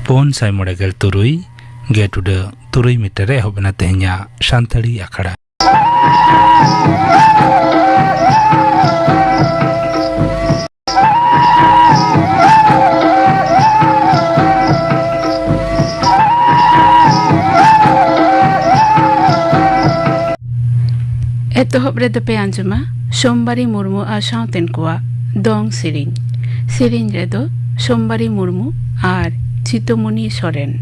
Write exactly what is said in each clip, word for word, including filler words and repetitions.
ᱯᱩᱱ ᱥᱟᱭ ᱢᱚᱬᱮ ᱜᱮᱞ ᱛᱩᱨᱩᱭ ᱜᱮᱴ ᱩᱰᱟᱹ ᱛᱩᱨᱩᱭ ᱢᱤᱴᱟᱨ ᱨᱮ ᱮᱦᱚᱵ ᱮᱱᱟ ᱛᱮᱦᱮᱧᱟᱜ ᱥᱟᱱᱛᱟᱲᱤ ᱟᱠᱷᱲᱟ᱾ ᱮᱛᱚᱦᱚᱵ ᱨᱮᱫᱚ ᱯᱮ ᱟᱸᱡᱚᱢᱟ ᱥᱳᱢᱵᱟᱨᱤ ᱢᱩᱨᱢᱩ ᱟᱨ ᱥᱟᱶᱛᱮᱱ ᱠᱚᱣᱟᱜ ᱫᱚᱝ ᱥᱮᱨᱮᱧ᱾ ᱥᱮᱨᱮᱧ ᱨᱮᱫᱚ ᱥᱳᱢᱵᱟᱨᱤ ᱢᱩᱨᱢᱩ ᱟᱨ ᱪᱤᱛᱚᱢᱚᱱᱤ ᱥᱚᱨᱮᱱ᱾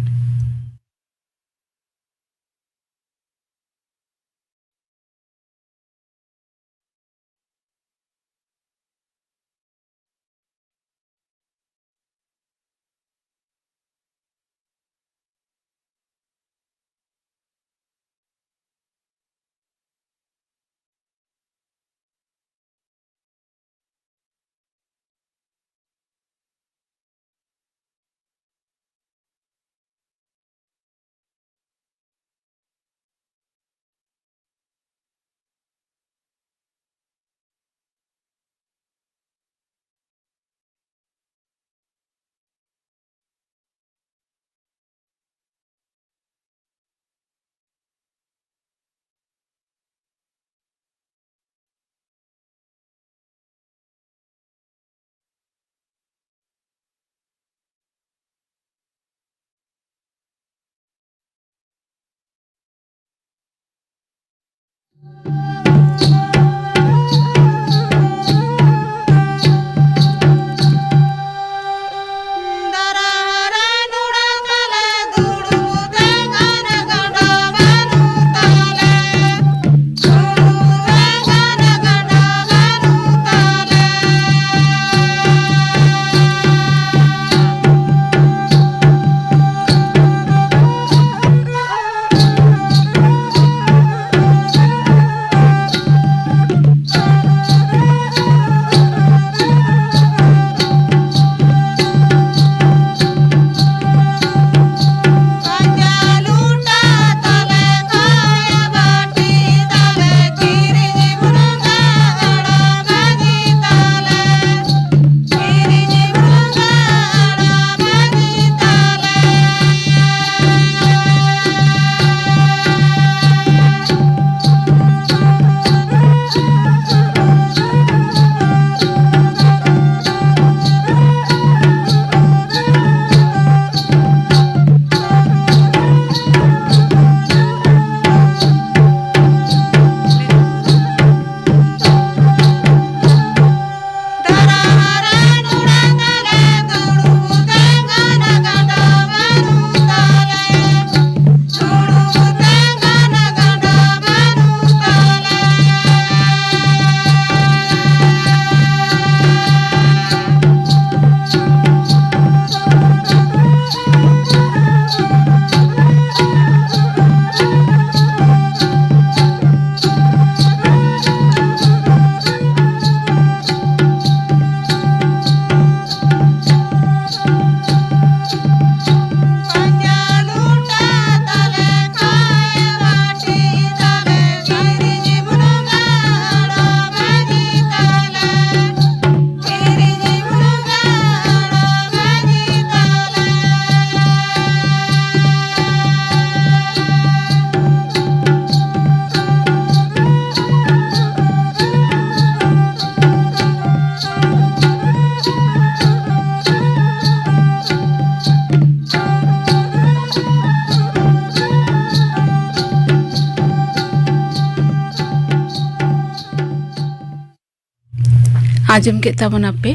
ᱟᱸᱡᱚᱢ ᱠᱮᱫ ᱛᱟᱵᱚᱱᱟᱯᱮ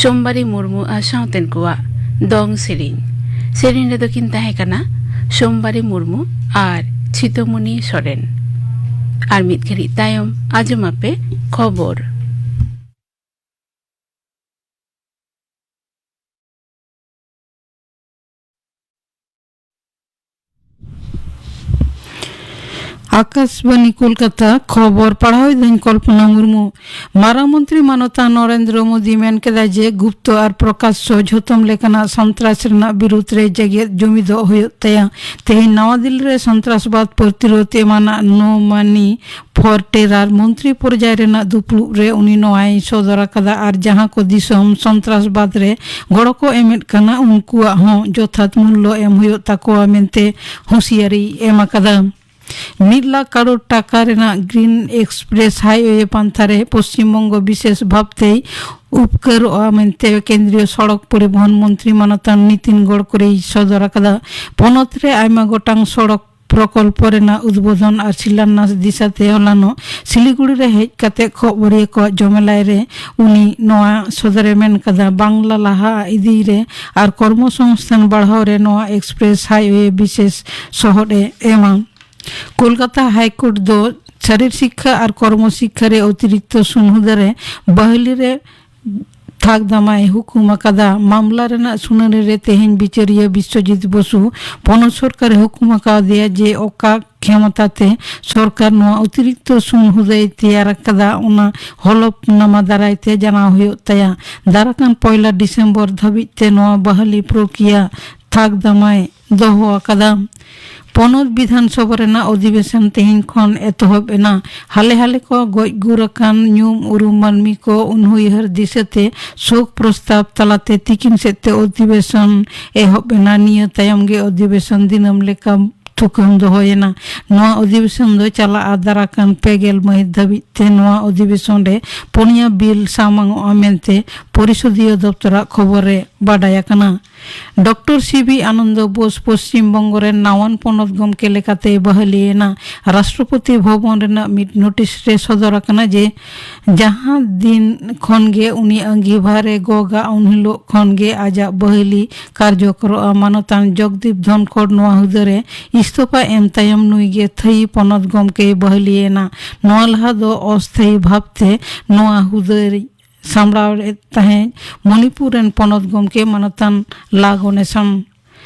ᱥᱳᱢᱵᱟᱨᱤ ᱢᱩᱨᱢᱩ ᱟᱨ ᱥᱟᱶᱛᱮᱱ ᱠᱚᱣᱟᱜ ᱫᱚᱝ ᱥᱮᱨᱮᱧ᱾ ᱥᱮᱨᱮᱧ ᱨᱮᱫᱚ ᱠᱤᱱ ᱛᱟᱦᱮᱸ ᱠᱟᱱᱟ ᱥᱳᱢᱵᱟᱨᱤ ᱢᱩᱨᱢᱩ ᱟᱨ ᱪᱷᱤᱛᱟᱹᱢᱩᱱᱤ ᱥᱚᱨᱮᱱ᱾ ᱟᱨ ᱢᱤᱫ ᱜᱷᱟᱹᱲᱤᱡ ᱛᱟᱭᱚᱢ ᱟᱸᱡᱚᱢᱟᱯᱮ ᱠᱷᱚᱵᱚᱨ᱾ ᱟᱠᱟᱥᱵᱟᱱᱤ ᱠᱳᱞᱠᱟᱛᱟ, ᱠᱷᱚᱵᱚᱨ ᱯᱟᱲᱦᱟᱣ ᱮᱫᱟᱹᱧ ᱠᱚᱞᱯᱚᱱᱟ ᱢᱩᱨᱢᱩ᱾ ᱢᱟᱨᱟᱝ ᱢᱚᱱᱛᱨᱤ ᱢᱟᱱᱚᱛᱟᱱ ᱱᱚᱨᱮᱱᱫᱨᱚ ᱢᱳᱫᱤ ᱢᱮᱱ ᱠᱮᱫᱟ ᱡᱮ ᱜᱩᱯᱛᱚ ᱟᱨ ᱯᱨᱚᱠᱟᱥᱥᱚ ᱡᱷᱚᱛᱚᱢ ᱞᱮᱠᱟᱱᱟᱜ ᱥᱚᱱᱛᱨᱟᱥ ᱨᱮᱱᱟᱜ ᱵᱤᱨᱩᱫᱷ ᱨᱮ ᱡᱮᱜᱮᱫ ᱡᱩᱢᱤᱫᱚᱜ ᱦᱩᱭᱩᱜ ᱛᱟᱭᱟ᱾ ᱛᱮᱦᱮᱧ ᱱᱟᱣᱟ ᱫᱤᱞᱞᱤ ᱨᱮ ᱥᱚᱱᱛᱨᱟᱥᱵᱟᱫ ᱯᱨᱚᱛᱤᱨᱳᱫᱷ ᱮᱢᱟᱱᱟᱜ No Money for Terror ᱢᱚᱱᱛᱨᱤ ᱯᱚᱨᱡᱟᱭ ᱨᱮᱱᱟᱜ ᱫᱩᱯᱲᱩᱵ ᱨᱮ ᱩᱱᱤ ᱱᱚᱣᱟᱭ ᱥᱚᱫᱚᱨ ᱟᱠᱟᱫᱟ ᱟᱨ ᱡᱟᱦᱟᱸ ᱠᱚ ᱫᱤᱥᱚᱢ ᱥᱚᱱᱛᱨᱟᱥᱵᱟᱫ ᱨᱮ ᱜᱚᱲᱚ ᱠᱚ ᱮᱢᱮᱫ ᱠᱟᱱᱟ, ᱩᱱᱠᱩᱣᱟᱜ ᱦᱚᱸ ᱡᱚᱛᱷᱟᱛ ᱢᱩᱞᱞᱚ ᱮᱢ ᱦᱩᱭᱩᱜ ᱛᱟᱠᱚᱣᱟ ᱢᱮᱱᱛᱮ ᱦᱩᱸᱥᱤᱭᱟᱨᱤ ᱮᱢ ᱟᱠᱟᱫᱟ᱾ ᱢᱤᱫ ᱞᱟᱠᱷ ᱠᱟᱨᱳᱲ ᱴᱟᱠᱟ ᱨᱮᱱᱟᱜ ᱜᱨᱤᱱ ᱮᱠᱥᱯᱨᱮᱥ ᱦᱟᱭᱣᱮ ᱯᱟᱱᱛᱷᱟ ᱨᱮ ᱯᱚᱥᱪᱤᱢ ᱵᱚᱝᱜᱚ ᱵᱤᱥᱮᱥ ᱵᱷᱟᱵᱽᱛᱮᱭ ᱩᱯᱠᱟᱹᱨᱚᱜᱼᱟ ᱢᱮᱱᱛᱮ ᱠᱮᱱᱫᱨᱤᱭᱚ ᱥᱚᱲᱚᱠ ᱯᱚᱨᱤᱵᱚᱦᱚᱱ ᱢᱚᱱᱛᱨᱤ ᱢᱟᱱᱚᱛᱟᱱ ᱱᱤᱛᱤᱱ ᱜᱚᱰᱠᱚᱨᱤᱭ ᱥᱚᱫᱚᱨ ᱟᱠᱟᱫᱟ᱾ ᱯᱚᱱᱚᱛ ᱨᱮ ᱟᱭᱢᱟ ᱜᱚᱴᱟᱝ ᱥᱚᱲᱚᱠ ᱯᱨᱚᱠᱚᱞᱯᱚ ᱨᱮᱱᱟᱜ ᱩᱫᱵᱳᱫᱷᱚᱱ ᱟᱨ ᱥᱤᱞᱟᱱᱱᱟᱥ ᱫᱤᱥᱟᱹᱛᱮ ᱦᱚᱞᱟᱱᱚᱜ ᱥᱤᱞᱤᱜᱩᱲᱤ ᱨᱮ ᱦᱮᱡ ᱠᱟᱛᱮ ᱠᱷᱚᱵᱚᱨᱤᱭᱟᱹ ᱠᱚᱣᱟᱜ ᱡᱚᱢᱮᱞᱟᱭ ᱨᱮ ᱩᱱᱤ ᱱᱚᱣᱟ ᱥᱚᱫᱚᱨᱮ ᱢᱮᱱ ᱠᱟᱫᱟ᱾ ᱵᱟᱝᱞᱟ ᱞᱟᱦᱟ ᱤᱫᱤ ᱨᱮ ᱟᱨ ᱠᱚᱨᱢᱚ ᱥᱚᱝᱥᱛᱷᱟᱱ ᱵᱟᱲᱦᱟᱣ ᱨᱮ ᱱᱚᱣᱟ ᱮᱠᱥᱯᱨᱮᱥ ᱦᱟᱭᱣᱮ ᱵᱤᱥᱮᱥ ᱥᱚᱦᱚᱫ ᱮ ᱮᱢᱟ᱾ ᱠᱳᱞᱠᱟᱛᱟ ᱦᱟᱭᱠᱳᱨᱴ ᱫᱚ ᱥᱟᱨᱤᱨ ᱥᱤᱠᱠᱷᱟ ᱟᱨ ᱠᱚᱨᱢᱚ ᱥᱤᱠᱠᱷᱟ ᱨᱮ ᱚᱛᱤᱨᱤᱠᱛᱚ ᱥᱩᱱᱦᱩᱫᱟ ᱨᱮ ᱵᱟᱦᱟᱞᱤ ᱨᱮ ᱛᱷᱟᱠ ᱫᱟᱢᱟᱭ ᱦᱩᱠᱩᱢ ᱟᱠᱟᱫᱟ᱾ ᱢᱟᱢᱞᱟ ᱨᱮᱱᱟᱜ ᱥᱩᱱᱟᱹᱱᱤ ᱨᱮ ᱛᱮᱦᱮᱧ ᱵᱤᱪᱟᱹᱨᱤᱭᱟᱹ ᱵᱤᱥᱥᱚᱡᱤᱛ ᱵᱚᱥᱩ ᱯᱚᱱᱚᱛ ᱥᱚᱨᱠᱟᱨᱮ ᱦᱩᱠᱩᱢ ᱟᱠᱟᱫᱮᱭᱟ ᱡᱮ ᱚᱠᱟ ᱠᱷᱮᱢᱚᱛᱟ ᱛᱮ ᱥᱚᱨᱠᱟᱨ ᱱᱚᱣᱟ ᱚᱛᱤᱨᱤᱠᱛᱚ ᱥᱩᱱᱦᱩᱫᱟᱭ ᱛᱮᱭᱟᱨ ᱟᱠᱟᱫᱟ, ᱚᱱᱟ ᱦᱚᱞᱚᱯᱱᱟᱢᱟ ᱫᱟᱨᱟᱭ ᱛᱮ ᱡᱟᱱᱟᱣ ᱦᱩᱭᱩᱜ ᱛᱟᱭᱟ᱾ ᱫᱟᱨᱟᱠᱟᱱ ᱯᱚᱭᱞᱟ ᱰᱤᱥᱮᱢᱵᱚᱨ ᱫᱷᱟᱹᱵᱤᱡ ᱛᱮ ᱱᱚᱣᱟ ᱵᱟᱦᱟᱞᱤ ᱯᱨᱚᱠᱨᱤᱭᱟ ᱛᱷᱟᱠ ᱫᱟᱢᱟᱭ ᱫᱚᱦᱚ ᱟᱠᱟᱫᱟ᱾ ᱯᱚᱱᱚᱛ ᱵᱤᱫᱷᱟᱱ ᱥᱚᱵᱷᱟ ᱨᱮᱱᱟᱜ ᱚᱫᱷᱤᱵᱮᱥᱚᱱ ᱛᱮᱦᱮᱧ ᱠᱷᱚᱱ ᱮᱛᱚᱦᱚᱵ ᱮᱱᱟ᱾ ᱦᱟᱞᱮ ᱦᱟᱞᱮ ᱠᱚ ᱜᱚᱡ ᱜᱩᱨ ᱟᱠᱟᱱ ᱧᱩᱢ ᱩᱨᱩᱢ ᱢᱟᱹᱱᱢᱤ ᱠᱚ ᱩᱱᱩᱭᱦᱟᱹᱨ ᱫᱤᱥᱟᱹᱛᱮ ᱥᱳᱠ ᱯᱨᱚᱥᱛᱟᱵ ᱛᱟᱞᱟᱛᱮ ᱛᱤᱠᱤᱱ ᱥᱮᱫ ᱛᱮ ᱚᱫᱷᱤᱵᱮᱥᱚᱱ ᱮᱦᱚᱵ ᱮᱱᱟ᱾ ᱱᱤᱭᱟᱹ ᱛᱟᱭᱚᱢ ᱜᱮ ᱚᱫᱷᱤᱵᱮᱥᱚᱱ ᱫᱤᱱᱟᱹᱢ ᱞᱮᱠᱟ ᱛᱷᱩᱠᱟᱹᱢ ᱫᱚᱦᱚᱭᱮᱱᱟ᱾ ᱱᱚᱣᱟ ᱚᱫᱷᱤᱵᱮᱥᱚᱱ ᱫᱚ ᱪᱟᱞᱟᱜᱼᱟ ᱫᱟᱨᱟᱠᱟᱱ ᱯᱮ ᱜᱮᱞ ᱢᱟᱹᱦᱤᱛ ᱫᱷᱟᱹᱵᱤᱡ ᱛᱮ᱾ ᱱᱚᱣᱟ ᱚᱫᱷᱤᱵᱮᱥᱚᱱ ᱨᱮ ᱯᱩᱱᱭᱟ ᱵᱤᱞ ᱥᱟᱢᱟᱝᱚᱜᱼᱟ ᱢᱮᱱᱛᱮ ᱯᱚᱨᱤᱥᱚᱫᱤᱭᱚ ᱫᱚᱯᱛᱚᱨᱟᱜ ᱠᱷᱚᱵᱚᱨ ᱨᱮ ᱵᱟᱰᱟᱭ ᱟᱠᱟᱱᱟ᱾ Doctor C B Ananda Bose Paschim Banga ᱨᱮᱱ ᱱᱟᱣᱟᱱ ᱯᱚᱱᱚᱛ ᱜᱚᱢᱠᱮ ᱞᱮᱠᱟᱛᱮᱭ ᱵᱟᱹᱦᱟᱹᱞᱤᱭᱮᱱᱟ᱾ ᱨᱟᱥᱴᱨᱚᱯᱚᱛᱤ ᱵᱷᱚᱵᱚᱱ ᱨᱮᱱᱟᱜ ᱢᱤᱫ ᱱᱳᱴᱤᱥ ᱨᱮ ᱥᱚᱫᱚᱨ ᱟᱠᱟᱱᱟ ᱡᱮ, ᱡᱟᱦᱟᱸ ᱫᱤᱱ ᱠᱷᱚᱱ ᱜᱮ ᱩᱱᱤ ᱟᱺᱜᱤᱵᱷᱟᱨ ᱮ ᱜᱚᱜᱟ, ᱩᱱ ᱦᱤᱞᱳᱜ ᱠᱷᱚᱱ ᱜᱮ ᱟᱡᱟᱜ ᱵᱟᱹᱦᱟᱹᱞᱤ ᱠᱟᱨᱡᱚᱠᱚᱨᱚᱜᱼᱟ᱾ ᱢᱟᱱᱚᱛᱟᱱ ᱡᱚᱜᱽᱫᱤᱯ ᱫᱷᱚᱱᱠᱷᱚᱲ ᱱᱚᱣᱟ ᱦᱩᱫᱟᱹ ᱨᱮ ᱤᱥᱛᱚᱯᱷᱟ ᱮᱢ ᱛᱟᱭᱚᱢ ᱱᱩᱭ ᱜᱮ ᱛᱷᱟᱹᱭᱤ ᱯᱚᱱᱚᱛ ᱜᱚᱢᱠᱮᱭ ᱵᱟᱹᱦᱟᱹᱞᱤᱭᱮᱱᱟ᱾ ᱱᱚᱣᱟ ᱞᱟᱦᱟ ᱫᱚ ᱚᱥᱛᱷᱟᱭᱤ ᱵᱷᱟᱵᱽᱛᱮ ᱱᱚᱣᱟ ᱦᱩᱫᱟᱹᱭ ᱥᱟᱢᱵᱲᱟᱣ ᱞᱮᱫ ᱛᱟᱦᱮᱸᱫ ᱢᱚᱱᱤᱯᱩᱨ ᱨᱮᱱ ᱯᱚᱱᱚᱛ ᱜᱚᱢᱠᱮ ᱢᱟᱱᱚᱛᱟᱱ ᱞᱟ ᱜᱚᱱᱮᱥᱚᱱ᱾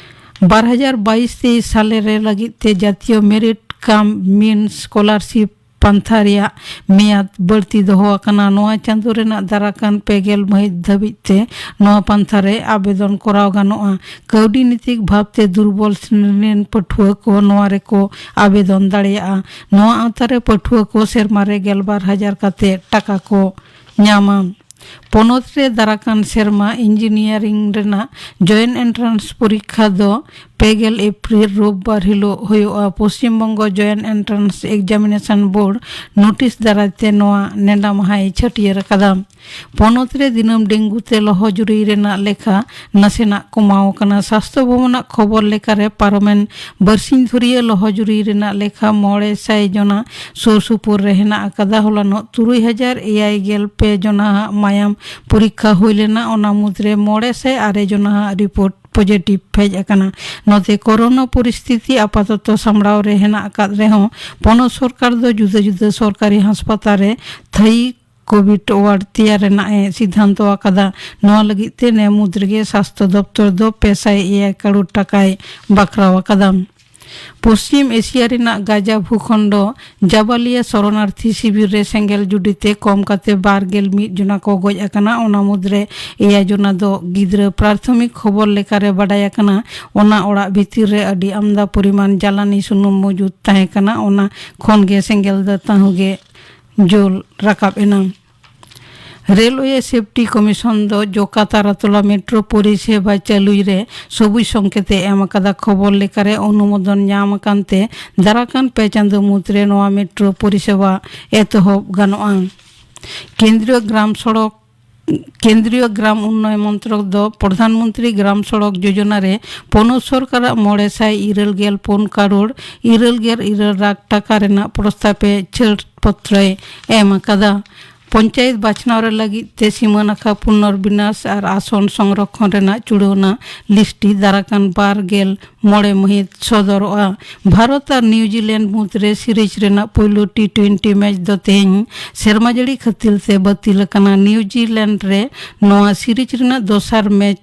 ᱵᱟᱨ ᱦᱟᱡᱟᱨ ᱵᱟᱭᱤᱥ ᱛᱮᱭᱤᱥ ᱥᱟᱞᱮ ᱨᱮ ᱞᱟᱹᱜᱤᱫ ᱛᱮ ᱡᱟᱛᱤᱭᱚ ᱢᱮᱨᱤᱴ ᱠᱟᱢ ᱢᱤᱱ ᱥᱠᱚᱞᱟᱨᱥᱤᱯ ᱯᱟᱱᱛᱷᱟ ᱨᱮᱭᱟᱜ ᱢᱮᱭᱟᱫ ᱵᱟᱹᱲᱛᱤ ᱫᱚᱦᱚ ᱟᱠᱟᱱᱟ᱾ ᱱᱚᱣᱟ ᱪᱟᱸᱫᱚ ᱨᱮᱱᱟᱜ ᱫᱟᱨᱟᱠᱟᱱ ᱯᱮ ᱜᱮᱞ ᱢᱟᱹᱦᱤᱛ ᱫᱷᱟᱹᱵᱤᱡ ᱛᱮ ᱱᱚᱣᱟ ᱯᱟᱱᱛᱷᱟ ᱨᱮ ᱟᱵᱮᱫᱚᱱ ᱠᱚᱨᱟᱣ ᱜᱟᱱᱚᱜᱼᱟ᱾ ᱠᱟᱹᱣᱰᱤ ᱱᱤᱛᱤᱠ ᱵᱷᱟᱵᱽᱛᱮ ᱫᱩᱨᱵᱚᱞ ᱥᱨᱮᱱᱤ ᱨᱮᱱ ᱯᱟᱹᱴᱷᱩᱣᱟᱹ ᱠᱚ ᱱᱚᱣᱟ ᱨᱮᱠᱚ ᱟᱵᱮᱫᱚᱱ ᱫᱟᱲᱮᱭᱟᱜᱼᱟ᱾ ᱱᱚᱣᱟ ᱟᱣᱛᱟ ᱨᱮ ᱯᱟᱹᱴᱷᱩᱣᱟᱹ ᱠᱚ ᱥᱮᱨᱢᱟ ᱨᱮ ᱜᱮᱞᱵᱟᱨ ᱦᱟᱡᱟᱨ ᱠᱟᱛᱮ ᱴᱟᱠᱟ ᱠᱚ ᱧᱟᱢᱟ᱾ ᱯᱚᱱᱚᱛ ᱨᱮ ᱫᱟᱨᱟᱠᱟᱱ ᱥᱮᱨᱢᱟ ᱤᱧᱡᱤᱱᱤᱭᱟᱨᱤᱝ ᱨᱮᱱᱟᱜ ᱡᱚᱭᱮᱱᱴ ᱮᱱᱴᱨᱟᱱᱥ ᱯᱚᱨᱤᱠᱠᱷᱟ ᱫᱚ ᱯᱮ ᱜᱮᱞ ᱮᱯᱨᱤᱞ ᱨᱳᱵᱵᱟᱨ ᱦᱤᱞᱳᱜ ᱦᱩᱭᱩᱜᱼᱟ᱾ Paschim Banga joint entrance examination board notice ᱫᱟᱨᱟᱭ ᱛᱮ ᱱᱚᱣᱟ ᱱᱮᱰᱟ ᱢᱟᱦᱟᱭ ᱪᱷᱟᱹᱴᱭᱟᱹᱨ ᱟᱠᱟᱫᱟ᱾ ᱯᱚᱱᱚᱛ ᱨᱮ ᱫᱤᱱᱟᱹᱢ ᱰᱮᱝᱜᱩ ᱛᱮ ᱞᱚᱦᱚᱡᱩᱨᱤ ᱨᱮᱱᱟᱜ ᱞᱮᱠᱷᱟ ᱱᱟᱥᱮᱱᱟᱜ ᱠᱚᱢᱟᱣ ᱟᱠᱟᱱᱟ᱾ ᱥᱟᱥᱛᱷᱚ ᱵᱷᱚᱵᱚᱱᱟᱜ ᱠᱷᱚᱵᱚᱨ ᱞᱮᱠᱟᱨᱮ, ᱯᱟᱨᱚᱢᱮᱱ ᱵᱟᱨᱥᱤᱧ ᱫᱷᱩᱨᱤᱭᱟᱹ ᱞᱚᱦᱚᱡᱩᱨᱤ ᱨᱮᱱᱟᱜ ᱞᱮᱠᱷᱟ ᱢᱚᱬᱮ ᱥᱟᱭ ᱡᱚᱱᱟ ᱥᱩᱨ ᱥᱩᱯᱩᱨ ᱨᱮ ᱦᱮᱱᱟᱜ ᱟᱠᱟᱫᱟ᱾ ᱦᱚᱞᱟᱱᱚᱜ ᱛᱩᱨᱩᱭ ᱦᱟᱡᱟᱨ ᱮᱭᱟᱭ ᱜᱮᱞ ᱯᱮ ᱡᱚᱱᱟᱜ ᱢᱟᱭᱟᱢ ᱯᱚᱨᱤᱠᱠᱷᱟ ᱦᱩᱭ ᱞᱮᱱᱟ᱾ ᱚᱱᱟ ᱢᱩᱫᱽᱨᱮ ᱢᱚᱬᱮ ᱥᱟᱭ ᱟᱨᱮ ᱡᱚᱱᱟᱜ ᱨᱤᱯᱳᱨᱴ ᱯᱚᱡᱤᱴᱤᱵᱷ ᱦᱮᱡ ᱟᱠᱟᱱᱟ᱾ ᱱᱚᱛᱮ ᱠᱳᱨᱳᱱᱟ ᱯᱚᱨᱤᱥᱛᱷᱤᱛᱤ ᱟᱯᱟᱛᱚᱛᱚ ᱥᱟᱢᱵᱲᱟᱣ ᱨᱮ ᱦᱮᱱᱟᱜ ᱟᱠᱟᱫ ᱨᱮᱦᱚᱸ, ᱯᱚᱱᱚᱛ ᱥᱚᱨᱠᱟᱨ ᱫᱚ ᱡᱩᱫᱟᱹ ᱡᱩᱫᱟᱹ ᱥᱚᱨᱠᱟᱨᱤ ᱦᱟᱥᱯᱟᱛᱟᱞ ᱨᱮ ᱛᱷᱟᱭᱤ ᱠᱳᱵᱷᱤᱰ ᱣᱟᱨᱰ ᱛᱮᱭᱟᱨ ᱨᱮᱱᱟᱜ ᱮ ᱥᱤᱫᱷᱟᱱᱛᱚ ᱟᱠᱟᱫᱟ᱾ ᱱᱚᱣᱟ ᱞᱟᱹᱜᱤᱫ ᱛᱮ ᱱᱮ ᱢᱩᱫᱽ ᱨᱮᱜᱮ ᱥᱟᱥᱛᱷᱚ ᱫᱚᱯᱛᱚᱨ ᱫᱚ ᱯᱮ ᱥᱟᱭ ᱮᱭᱟᱭ ᱠᱟᱨᱳᱲ ᱴᱟᱠᱟᱭ ᱵᱟᱠᱷᱨᱟᱣ ᱟᱠᱟᱫᱟ᱾ ᱯᱚᱥᱪᱤᱢ ᱮᱥᱤᱭᱟ ᱨᱮᱱᱟᱜ ᱜᱟᱡᱟ ᱵᱷᱩᱠᱷᱚᱸᱰᱚ ᱡᱟᱵᱟᱞᱤᱭᱟ ᱥᱚᱨᱚᱱᱟᱨᱛᱷᱤ ᱥᱤᱵᱤᱨ ᱨᱮ ᱥᱮᱸᱜᱮᱞ ᱡᱩᱰᱤ ᱛᱮ ᱠᱚᱢ ᱠᱟᱛᱮ ᱵᱟᱨ ᱜᱮᱞ ᱢᱤᱫ ᱡᱚᱱᱟ ᱠᱚ ᱜᱚᱡ ᱟᱠᱟᱱᱟ᱾ ᱚᱱᱟ ᱢᱩᱫᱽᱨᱮ ᱮᱭᱟᱭ ᱡᱚᱱᱟ ᱫᱚ ᱜᱤᱫᱽᱨᱟᱹ᱾ ᱯᱨᱟᱛᱷᱚᱢᱤᱠ ᱠᱷᱚᱵᱚᱨ ᱞᱮᱠᱟᱨᱮ ᱵᱟᱰᱟᱭ ᱟᱠᱟᱱᱟ, ᱚᱱᱟ ᱚᱲᱟᱜ ᱵᱷᱤᱛᱤᱨ ᱨᱮ ᱟᱹᱰᱤ ᱟᱢᱫᱟ ᱯᱚᱨᱤᱢᱟᱱ ᱡᱟᱞᱟᱱᱤ ᱥᱩᱱᱩᱢ ᱢᱚᱡᱩᱫ ᱛᱟᱦᱮᱸ ᱠᱟᱱᱟ᱾ ᱚᱱᱟ ᱠᱷᱚᱱ ᱜᱮ ᱥᱮᱸᱜᱮᱞ ᱫᱚ ᱛᱟᱹᱦᱩ ᱜᱮ ᱡᱩᱞ ᱨᱟᱠᱟᱵ ᱮᱱᱟ᱾ ᱨᱮᱞᱣᱮ ᱥᱮᱯᱴᱤ ᱠᱚᱢᱤᱥᱚᱱ ᱫᱚ ᱡᱚᱠᱟ ᱛᱟᱨᱟᱛᱚᱞᱟ ᱢᱮᱴᱨᱳ ᱯᱚᱨᱤᱥᱮᱵᱟ ᱪᱟᱹᱞᱩᱭ ᱨᱮ ᱥᱚᱵᱩᱡ ᱥᱚᱝᱠᱮᱛ ᱮ ᱮᱢ ᱟᱠᱟᱫᱟ᱾ ᱠᱷᱚᱵᱚᱨ ᱞᱮᱠᱟᱨᱮ ᱚᱱᱩᱢᱳᱫᱚᱱ ᱧᱟᱢ ᱟᱠᱟᱱ ᱛᱮ ᱫᱟᱨᱟᱠᱟᱱ ᱯᱮ ᱪᱟᱸᱫᱚ ᱢᱩᱫᱽᱨᱮ ᱱᱚᱣᱟ ᱢᱮᱴᱨᱳ ᱯᱚᱨᱤᱥᱮᱵᱟ ᱮᱛᱚᱦᱚᱵ ᱜᱟᱱᱚᱜᱼᱟ᱾ ᱠᱮᱱᱫᱨᱤᱭᱚ ᱜᱨᱟᱢ ᱥᱚᱲᱚᱠ ᱠᱮᱱᱫᱨᱤᱭᱚ ᱜᱨᱟᱢ ᱩᱱᱱᱚᱭᱚᱱ ᱢᱚᱱᱛᱨᱚᱠ ᱫᱚ ᱯᱨᱚᱫᱷᱟᱱ ᱢᱚᱱᱛᱨᱤ ᱜᱨᱟᱢ ᱥᱚᱲᱚᱠ ᱡᱳᱡᱚᱱᱟ ᱨᱮ ᱯᱚᱱᱚᱛ ᱥᱚᱨᱠᱟᱨᱟᱜ ᱢᱚᱬᱮ ᱥᱟᱭ ᱤᱨᱟᱹᱞ ᱜᱮᱞ ᱯᱩᱱ ᱠᱟᱨᱳᱲ ᱤᱨᱟᱹᱞ ᱜᱮᱞ ᱤᱨᱟᱹᱞ ᱞᱟᱠᱷ ᱴᱟᱠᱟ ᱨᱮᱱᱟᱜ ᱯᱨᱚᱥᱛᱟᱵ ᱮ ᱪᱷᱟᱹᱲ ᱯᱚᱛᱨᱚᱭ ᱮᱢ ᱟᱠᱟᱫᱟ᱾ ᱯᱚᱧᱪᱟᱭᱮᱛ ᱵᱟᱪᱷᱱᱟᱣ ᱨᱮ ᱞᱟᱹᱜᱤᱫ ᱛᱮ ᱥᱤᱢᱟᱹ ᱱᱟᱠᱷᱟ ᱯᱩᱱᱚᱨᱵᱤᱱᱟᱥ ᱟᱨ ᱟᱥᱚᱱ ᱥᱚᱝᱨᱚᱠᱷᱚᱱ ᱨᱮᱱᱟᱜ ᱪᱩᱲᱟᱹᱣᱱᱟ ᱞᱤᱥᱴᱤ ᱫᱟᱨᱟᱠᱟᱱ ᱵᱟᱨ ᱜᱮᱞ ᱢᱚᱬᱮ ᱢᱟᱹᱦᱤᱛ ᱥᱚᱫᱚᱨᱚᱜᱼᱟ᱾ ᱵᱷᱟᱨᱚᱛ ᱟᱨ ᱱᱤᱣᱡᱤᱞᱮᱱᱰ ᱢᱩᱫᱽᱨᱮ ᱥᱤᱨᱤᱡᱽ ᱨᱮᱱᱟᱜ ᱯᱩᱭᱞᱩ ᱴᱤ ᱴᱩᱭᱮᱱᱴᱤ ᱢᱮᱪ ᱫᱚ ᱛᱮᱦᱮᱧ ᱥᱮᱨᱢᱟ ᱡᱟᱹᱲᱤ ᱠᱷᱟᱹᱛᱤᱨ ᱛᱮ ᱵᱟᱹᱛᱤᱞ ᱟᱠᱟᱱᱟ᱾ ᱱᱤᱣᱡᱤᱞᱮᱱᱰ ᱨᱮ ᱱᱚᱣᱟ ᱥᱤᱨᱤᱡᱽ ᱨᱮᱱᱟᱜ ᱫᱚᱥᱟᱨ ᱢᱮᱪ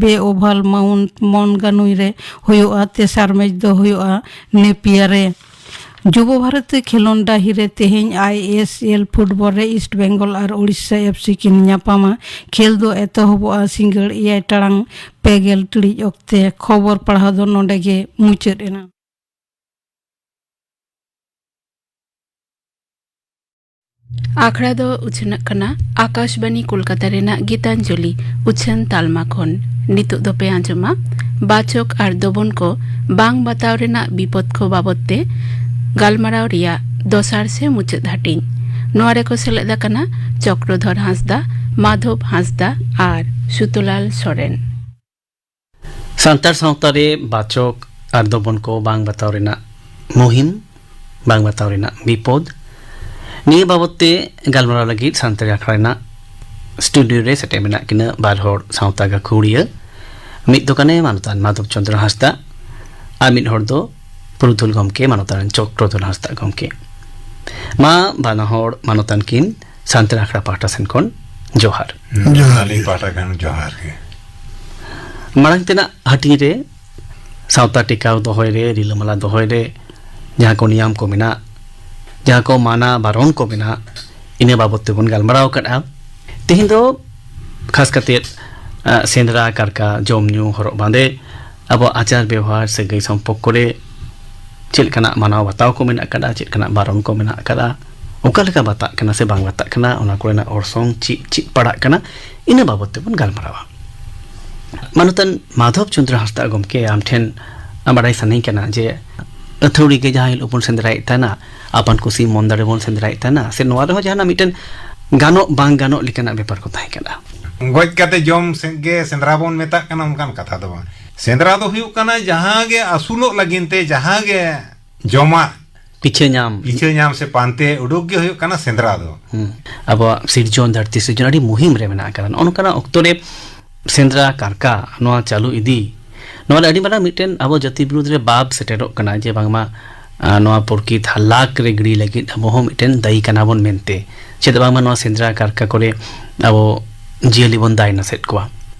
ᱵᱮ ᱳᱵᱷᱟᱞ ᱢᱟᱣᱩᱱᱴ ᱢᱚᱱᱜᱟᱱᱩᱭ ᱨᱮ ᱦᱩᱭᱩᱜᱼᱟ᱾ ᱛᱮᱥᱟᱨ ᱢᱮᱪ ᱫᱚ ᱦᱩᱭᱩᱜᱼᱟ ᱱᱮᱯᱤᱭᱟ ᱨᱮ᱾ ᱡᱩᱵᱚ ᱵᱷᱟᱨᱚᱛᱤ ᱠᱷᱮᱞᱳᱱᱰ ᱰᱟᱹᱦᱤ ᱨᱮ ᱛᱮᱦᱮᱧ ᱟᱭ ᱮᱥ ᱮᱞ ᱯᱷᱩᱴᱵᱚᱞ ᱨᱮ ᱤᱥᱴ ᱵᱮᱝᱜᱚᱞ ᱟᱨ ᱳᱲᱤᱥᱥᱟ ᱮᱯᱷ ᱥᱤ ᱠᱤᱱ ᱧᱟᱯᱟᱢᱟ᱾ ᱠᱷᱮᱞ ᱫᱚ ᱮᱛᱚᱦᱚᱵᱚᱜᱼᱟ ᱥᱤᱸᱜᱟᱹᱲ ᱮᱭᱟᱭ ᱴᱟᱲᱟᱝ ᱯᱮ ᱜᱮᱞ ᱴᱤᱲᱤᱡ ᱚᱠᱛᱮ᱾ ᱠᱷᱚᱵᱚᱨ ᱯᱟᱲᱦᱟᱣ ᱫᱚ ᱱᱚᱰᱮ ᱜᱮ ᱢᱩᱪᱟᱹᱫ ᱮᱱᱟ᱾ ᱟᱠᱷᱲᱟ ᱫᱚ ᱩᱪᱷᱟᱹᱱᱚᱜ ᱠᱟᱱᱟ ᱟᱠᱟᱥᱵᱟᱱᱤ ᱠᱳᱞᱠᱟᱛᱟ ᱨᱮᱱᱟᱜ ᱜᱤᱛᱟᱧᱡᱚᱞᱤ ᱩᱪᱷᱟᱹᱱ ᱛᱟᱞᱢᱟ ᱠᱷᱚᱱ᱾ ᱱᱤᱛᱚᱜ ᱫᱚᱯᱮ ᱟᱸᱡᱚᱢᱟ ᱵᱟᱪᱚᱠ ᱟᱨ ᱫᱚᱵᱚᱱ ᱠᱚ ᱵᱟᱝ ᱵᱟᱛᱟᱣ ᱨᱮᱱᱟᱜ ᱵᱤᱯᱚᱫ ᱠᱚ ᱵᱟᱵᱚᱛ ᱛᱮ ᱜᱟᱞᱢᱟᱨᱟᱣ ᱨᱮᱭᱟᱜ ᱫᱚᱥᱟᱨ ᱥᱮ ᱢᱩᱪᱟᱹᱫ ᱦᱟᱹᱴᱤᱧ᱾ ᱱᱚᱣᱟ ᱨᱮᱠᱚ ᱥᱮᱞᱮᱫ ᱟᱠᱟᱱᱟ ᱪᱚᱠᱨᱚᱫᱷᱚᱨ ᱦᱟᱸᱥᱫᱟ, ᱢᱟᱫᱷᱚᱵ ᱦᱟᱸᱥᱫᱟ ᱟᱨ ᱥᱩᱛᱚᱞᱟᱞ ᱥᱚᱨᱮᱱ᱾ ᱥᱟᱱᱛᱟᱲ ᱥᱟᱶᱛᱟ ᱨᱮ ᱵᱟᱪᱚᱠ ᱟᱨ ᱫᱚᱵᱚᱱ ᱠᱚ ᱵᱟᱝ ᱵᱟᱛᱟᱣ ᱨᱮᱱᱟᱜ ᱢᱩᱦᱤᱢ, ᱵᱟᱝ ᱵᱟᱛᱟᱣ ᱨᱮᱱᱟᱜ ᱵᱤᱯᱚᱫ, ᱱᱤᱭᱟᱹ ᱵᱟᱵᱚᱛ ᱛᱮ ᱜᱟᱞᱢᱟᱨᱟᱣ ᱞᱟᱹᱜᱤᱫ ᱥᱟᱱᱛᱟᱲᱤ ᱟᱠᱷᱲᱟ ᱨᱮᱱᱟᱜ ᱥᱴᱩᱰᱤᱭᱳ ᱨᱮ ᱥᱮᱴᱮᱨ ᱢᱮᱱᱟᱜ ᱠᱤᱱᱟ ᱵᱟᱨ ᱦᱚᱲ ᱥᱟᱶᱛᱟ ᱜᱟᱹᱠᱷᱩᱲᱤᱭᱟᱹ᱾ ᱢᱤᱫ ᱫᱚ ᱠᱟᱱᱟᱭ ᱢᱟᱱᱚᱛᱟᱱ ᱢᱟᱫᱷᱚᱵ ᱪᱚᱸᱫᱽᱨᱚ ᱦᱟᱸᱥᱫᱟ ᱟᱨ ᱢᱤᱫ ᱦᱚᱲ ᱫᱚ ᱯᱩᱨᱩᱫᱷᱩᱞ ᱜᱚᱢᱠᱮ ᱢᱟᱱᱚᱛᱟᱱ ᱪᱚᱠᱨᱚᱫᱷᱚᱨ ᱦᱟᱸᱥᱫᱟ ᱜᱚᱢᱠᱮ᱾ ᱢᱟ ᱵᱟᱱᱟ ᱦᱚᱲ ᱢᱟᱱᱚᱛᱟᱱ ᱠᱤᱱ ᱥᱟᱱᱛᱟᱲ ᱟᱠᱷᱲᱟ ᱯᱟᱦᱴᱟ ᱥᱮᱱ ᱠᱷᱚᱱ ᱡᱚᱦᱟᱨ᱾ ᱡᱚᱦᱟᱨ ᱟᱹᱞᱤᱧ ᱜᱮ᱾ ᱯᱟᱦᱴᱟ ᱠᱷᱚᱱ ᱡᱚᱦᱟᱨ ᱜᱮ᱾ ᱢᱟᱲᱟᱝ ᱛᱮᱱᱟᱜ ᱦᱟᱹᱴᱤᱧ ᱨᱮ ᱥᱟᱶᱛᱟ ᱴᱮᱠᱟᱣ ᱫᱚᱦᱚᱭ ᱨᱮ, ᱨᱤᱞᱟᱹᱢᱟᱞᱟ ᱫᱚᱦᱚᱭ ᱨᱮ ᱡᱟᱦᱟᱸ ᱠᱚ ᱱᱤᱭᱟᱢ ᱠᱚ ᱢᱮᱱᱟᱜ, ᱡᱟᱦᱟᱸ ᱠᱚ ᱢᱟᱱᱟ ᱵᱟᱨᱚᱱ ᱠᱚ ᱢᱮᱱᱟᱜ, ᱤᱱᱟᱹ ᱵᱟᱵᱚᱛ ᱛᱮᱵᱚᱱ ᱜᱟᱞᱢᱟᱨᱟᱣ ᱟᱠᱟᱫᱼᱟ᱾ ᱛᱮᱦᱮᱧ ᱫᱚ ᱠᱷᱟᱥ ᱠᱟᱛᱮ, ᱟ, ᱥᱮᱸᱫᱽᱨᱟ, ᱠᱟᱨᱠᱟ, ᱡᱚᱢ ᱧᱩ, ᱦᱚᱨᱚᱜ ᱵᱟᱸᱫᱮ, ᱟᱵᱚᱣᱟᱜ ᱟᱪᱟᱨ ᱵᱮᱣᱦᱟᱨ, ᱥᱟᱹᱜᱟᱹᱭ ᱥᱚᱢᱯᱚᱨᱠᱚ ᱨᱮ ᱪᱮᱫ ᱞᱮᱠᱟᱱᱟᱜ ᱢᱟᱱᱟᱣ ᱵᱟᱛᱟᱣ ᱠᱚ ᱢᱮᱱᱟᱜ ᱟᱠᱟᱫᱼᱟ, ᱪᱮᱫ ᱞᱮᱠᱟᱱᱟᱜ ᱵᱟᱨᱚᱱ ᱠᱚ ᱢᱮᱱᱟᱜ ᱟᱠᱟᱫᱼᱟ, ᱚᱠᱟ ᱞᱮᱠᱟ ᱵᱟᱛᱟᱜ ᱠᱟᱱᱟ ᱥᱮ ᱵᱟᱝ ᱵᱟᱛᱟᱜ ᱠᱟᱱᱟ, ᱚᱱᱟ ᱠᱚᱨᱮᱱᱟᱜ ᱚᱨᱥᱚᱝ ᱪᱮᱫ ᱪᱮᱫ ᱯᱟᱲᱟᱜ ᱠᱟᱱᱟ, ᱤᱱᱟᱹ ᱵᱟᱵᱚᱛ ᱛᱮᱵᱚᱱ ᱜᱟᱞᱢᱟᱨᱟᱣᱟ᱾ ᱢᱟᱱᱚᱛᱟᱱ ᱢᱟᱫᱷᱚᱵ ᱪᱚᱸᱫᱽᱨᱚ ᱦᱟᱸᱥᱫᱟ ᱜᱚᱢᱠᱮ, ᱟᱢ ᱴᱷᱮᱱ ᱵᱟᱰᱟᱭ ᱥᱟᱱᱟᱧ ᱠᱟᱱᱟ ᱡᱮ ᱟᱹᱛᱷᱟᱹᱣᱲᱤ ᱜᱮ ᱡᱟᱦᱟᱸ ᱦᱤᱞᱳᱜ ᱵᱚᱱ ᱥᱮᱸᱫᱽᱨᱟᱭᱮᱫ ᱛᱟᱦᱮᱱᱟ, ᱟᱯᱟᱱ ᱠᱩᱥᱤ ᱢᱚᱱ ᱫᱟᱲᱮ ᱵᱚᱱ ᱥᱮᱸᱫᱽᱨᱟᱭᱮᱫ ᱛᱟᱦᱮᱱᱟ, ᱥᱮ ᱱᱚᱣᱟ ᱨᱮᱦᱚᱸ ᱡᱟᱦᱟᱱᱟᱜ ᱢᱤᱫᱴᱮᱱ ᱜᱟᱱᱚᱜ ᱵᱟᱝ ᱜᱟᱱᱚᱜ ᱞᱮᱠᱟᱱᱟᱜ ᱵᱮᱯᱟᱨ ᱠᱚ ᱛᱟᱦᱮᱸ ᱠᱟᱱᱟ? ᱜᱚᱡ ᱠᱟᱛᱮ ᱡᱚᱢ ᱥᱮ-, ᱜᱮ ᱥᱮᱸᱫᱽᱨᱟ ᱵᱚᱱ ᱢᱮᱛᱟᱜ ᱠᱟᱱᱟ, ᱚᱱᱠᱟᱱ ᱠᱟᱛᱷᱟ ᱫᱚ ᱵᱟᱝ᱾ ᱥᱮᱸᱫᱽᱨᱟ ᱫᱚ ᱦᱩᱭᱩᱜ ᱠᱟᱱᱟ ᱡᱟᱦᱟᱸ ᱜᱮ ᱟᱹᱥᱩᱞᱚᱜ ᱞᱟᱹᱜᱤᱫ ᱛᱮ ᱡᱟᱦᱟᱸ ᱜᱮ ᱡᱚᱢᱟᱜ ᱯᱤᱪᱷᱟᱹ ᱧᱟᱢ᱾ ᱯᱤᱪᱷᱟᱹ ᱧᱟᱢ ᱥᱮ ᱯᱟᱱᱛᱮ ᱩᱰᱩᱠ ᱜᱮ ᱦᱩᱭᱩᱜ ᱠᱟᱱᱟ ᱥᱮᱸᱫᱽᱨᱟ ᱫᱚ᱾ ᱦᱩᱸ᱾ ᱟᱵᱚᱣᱟᱜ ᱥᱤᱨᱡᱚᱱ, ᱫᱷᱟᱹᱨᱛᱤ ᱥᱤᱨᱡᱚᱱ ᱟᱹᱰᱤ ᱢᱩᱦᱤᱢ ᱨᱮ ᱢᱮᱱᱟᱜ ᱟᱠᱟᱫᱟ᱾ ᱱᱚᱜᱼᱚ ᱱᱚᱝᱠᱟᱱᱟᱜ ᱚᱠᱛᱚ ᱨᱮ ᱥᱮᱸᱫᱽᱨᱟ ᱠᱟᱨᱠᱟ ᱱᱚᱣᱟ ᱪᱟᱹᱞᱩ ᱤᱫᱤ, ᱱᱚᱣᱟ ᱨᱮ ᱟᱹᱰᱤ ᱢᱟᱨᱟᱝ ᱢᱤᱫᱴᱮᱱ ᱟᱵᱚ ᱡᱟᱹᱛᱤ ᱵᱤᱨᱩᱫᱽ ᱨᱮ ᱵᱟᱵ ᱥᱮᱴᱮᱨᱚᱜ ᱠᱟᱱᱟ ᱡᱮ ᱵᱟᱝᱢᱟ, ᱟᱸ, ᱱᱚᱣᱟ ᱯᱨᱚᱠᱤᱛ ᱦᱟᱞᱟᱠ ᱨᱮ ᱜᱤᱲᱤ ᱞᱟᱹᱜᱤᱫ ᱟᱵᱚ ᱦᱚᱸ ᱢᱤᱫᱴᱮᱱ ᱫᱟᱹᱭᱤ ᱠᱟᱱᱟ ᱵᱚᱱ ᱢᱮᱱᱛᱮ᱾ ᱪᱮᱫ ᱵᱟᱝᱢᱟ ᱱᱚᱣᱟ ᱥᱮᱸᱫᱽᱨᱟ ᱠᱟᱨᱠᱟ ᱠᱚᱨᱮ ᱟᱵᱚ ᱡᱤᱭᱟᱹᱞᱤ ᱵᱚᱱ ᱫᱟᱭᱱᱟᱥᱮᱫ ᱠᱚᱣᱟ᱾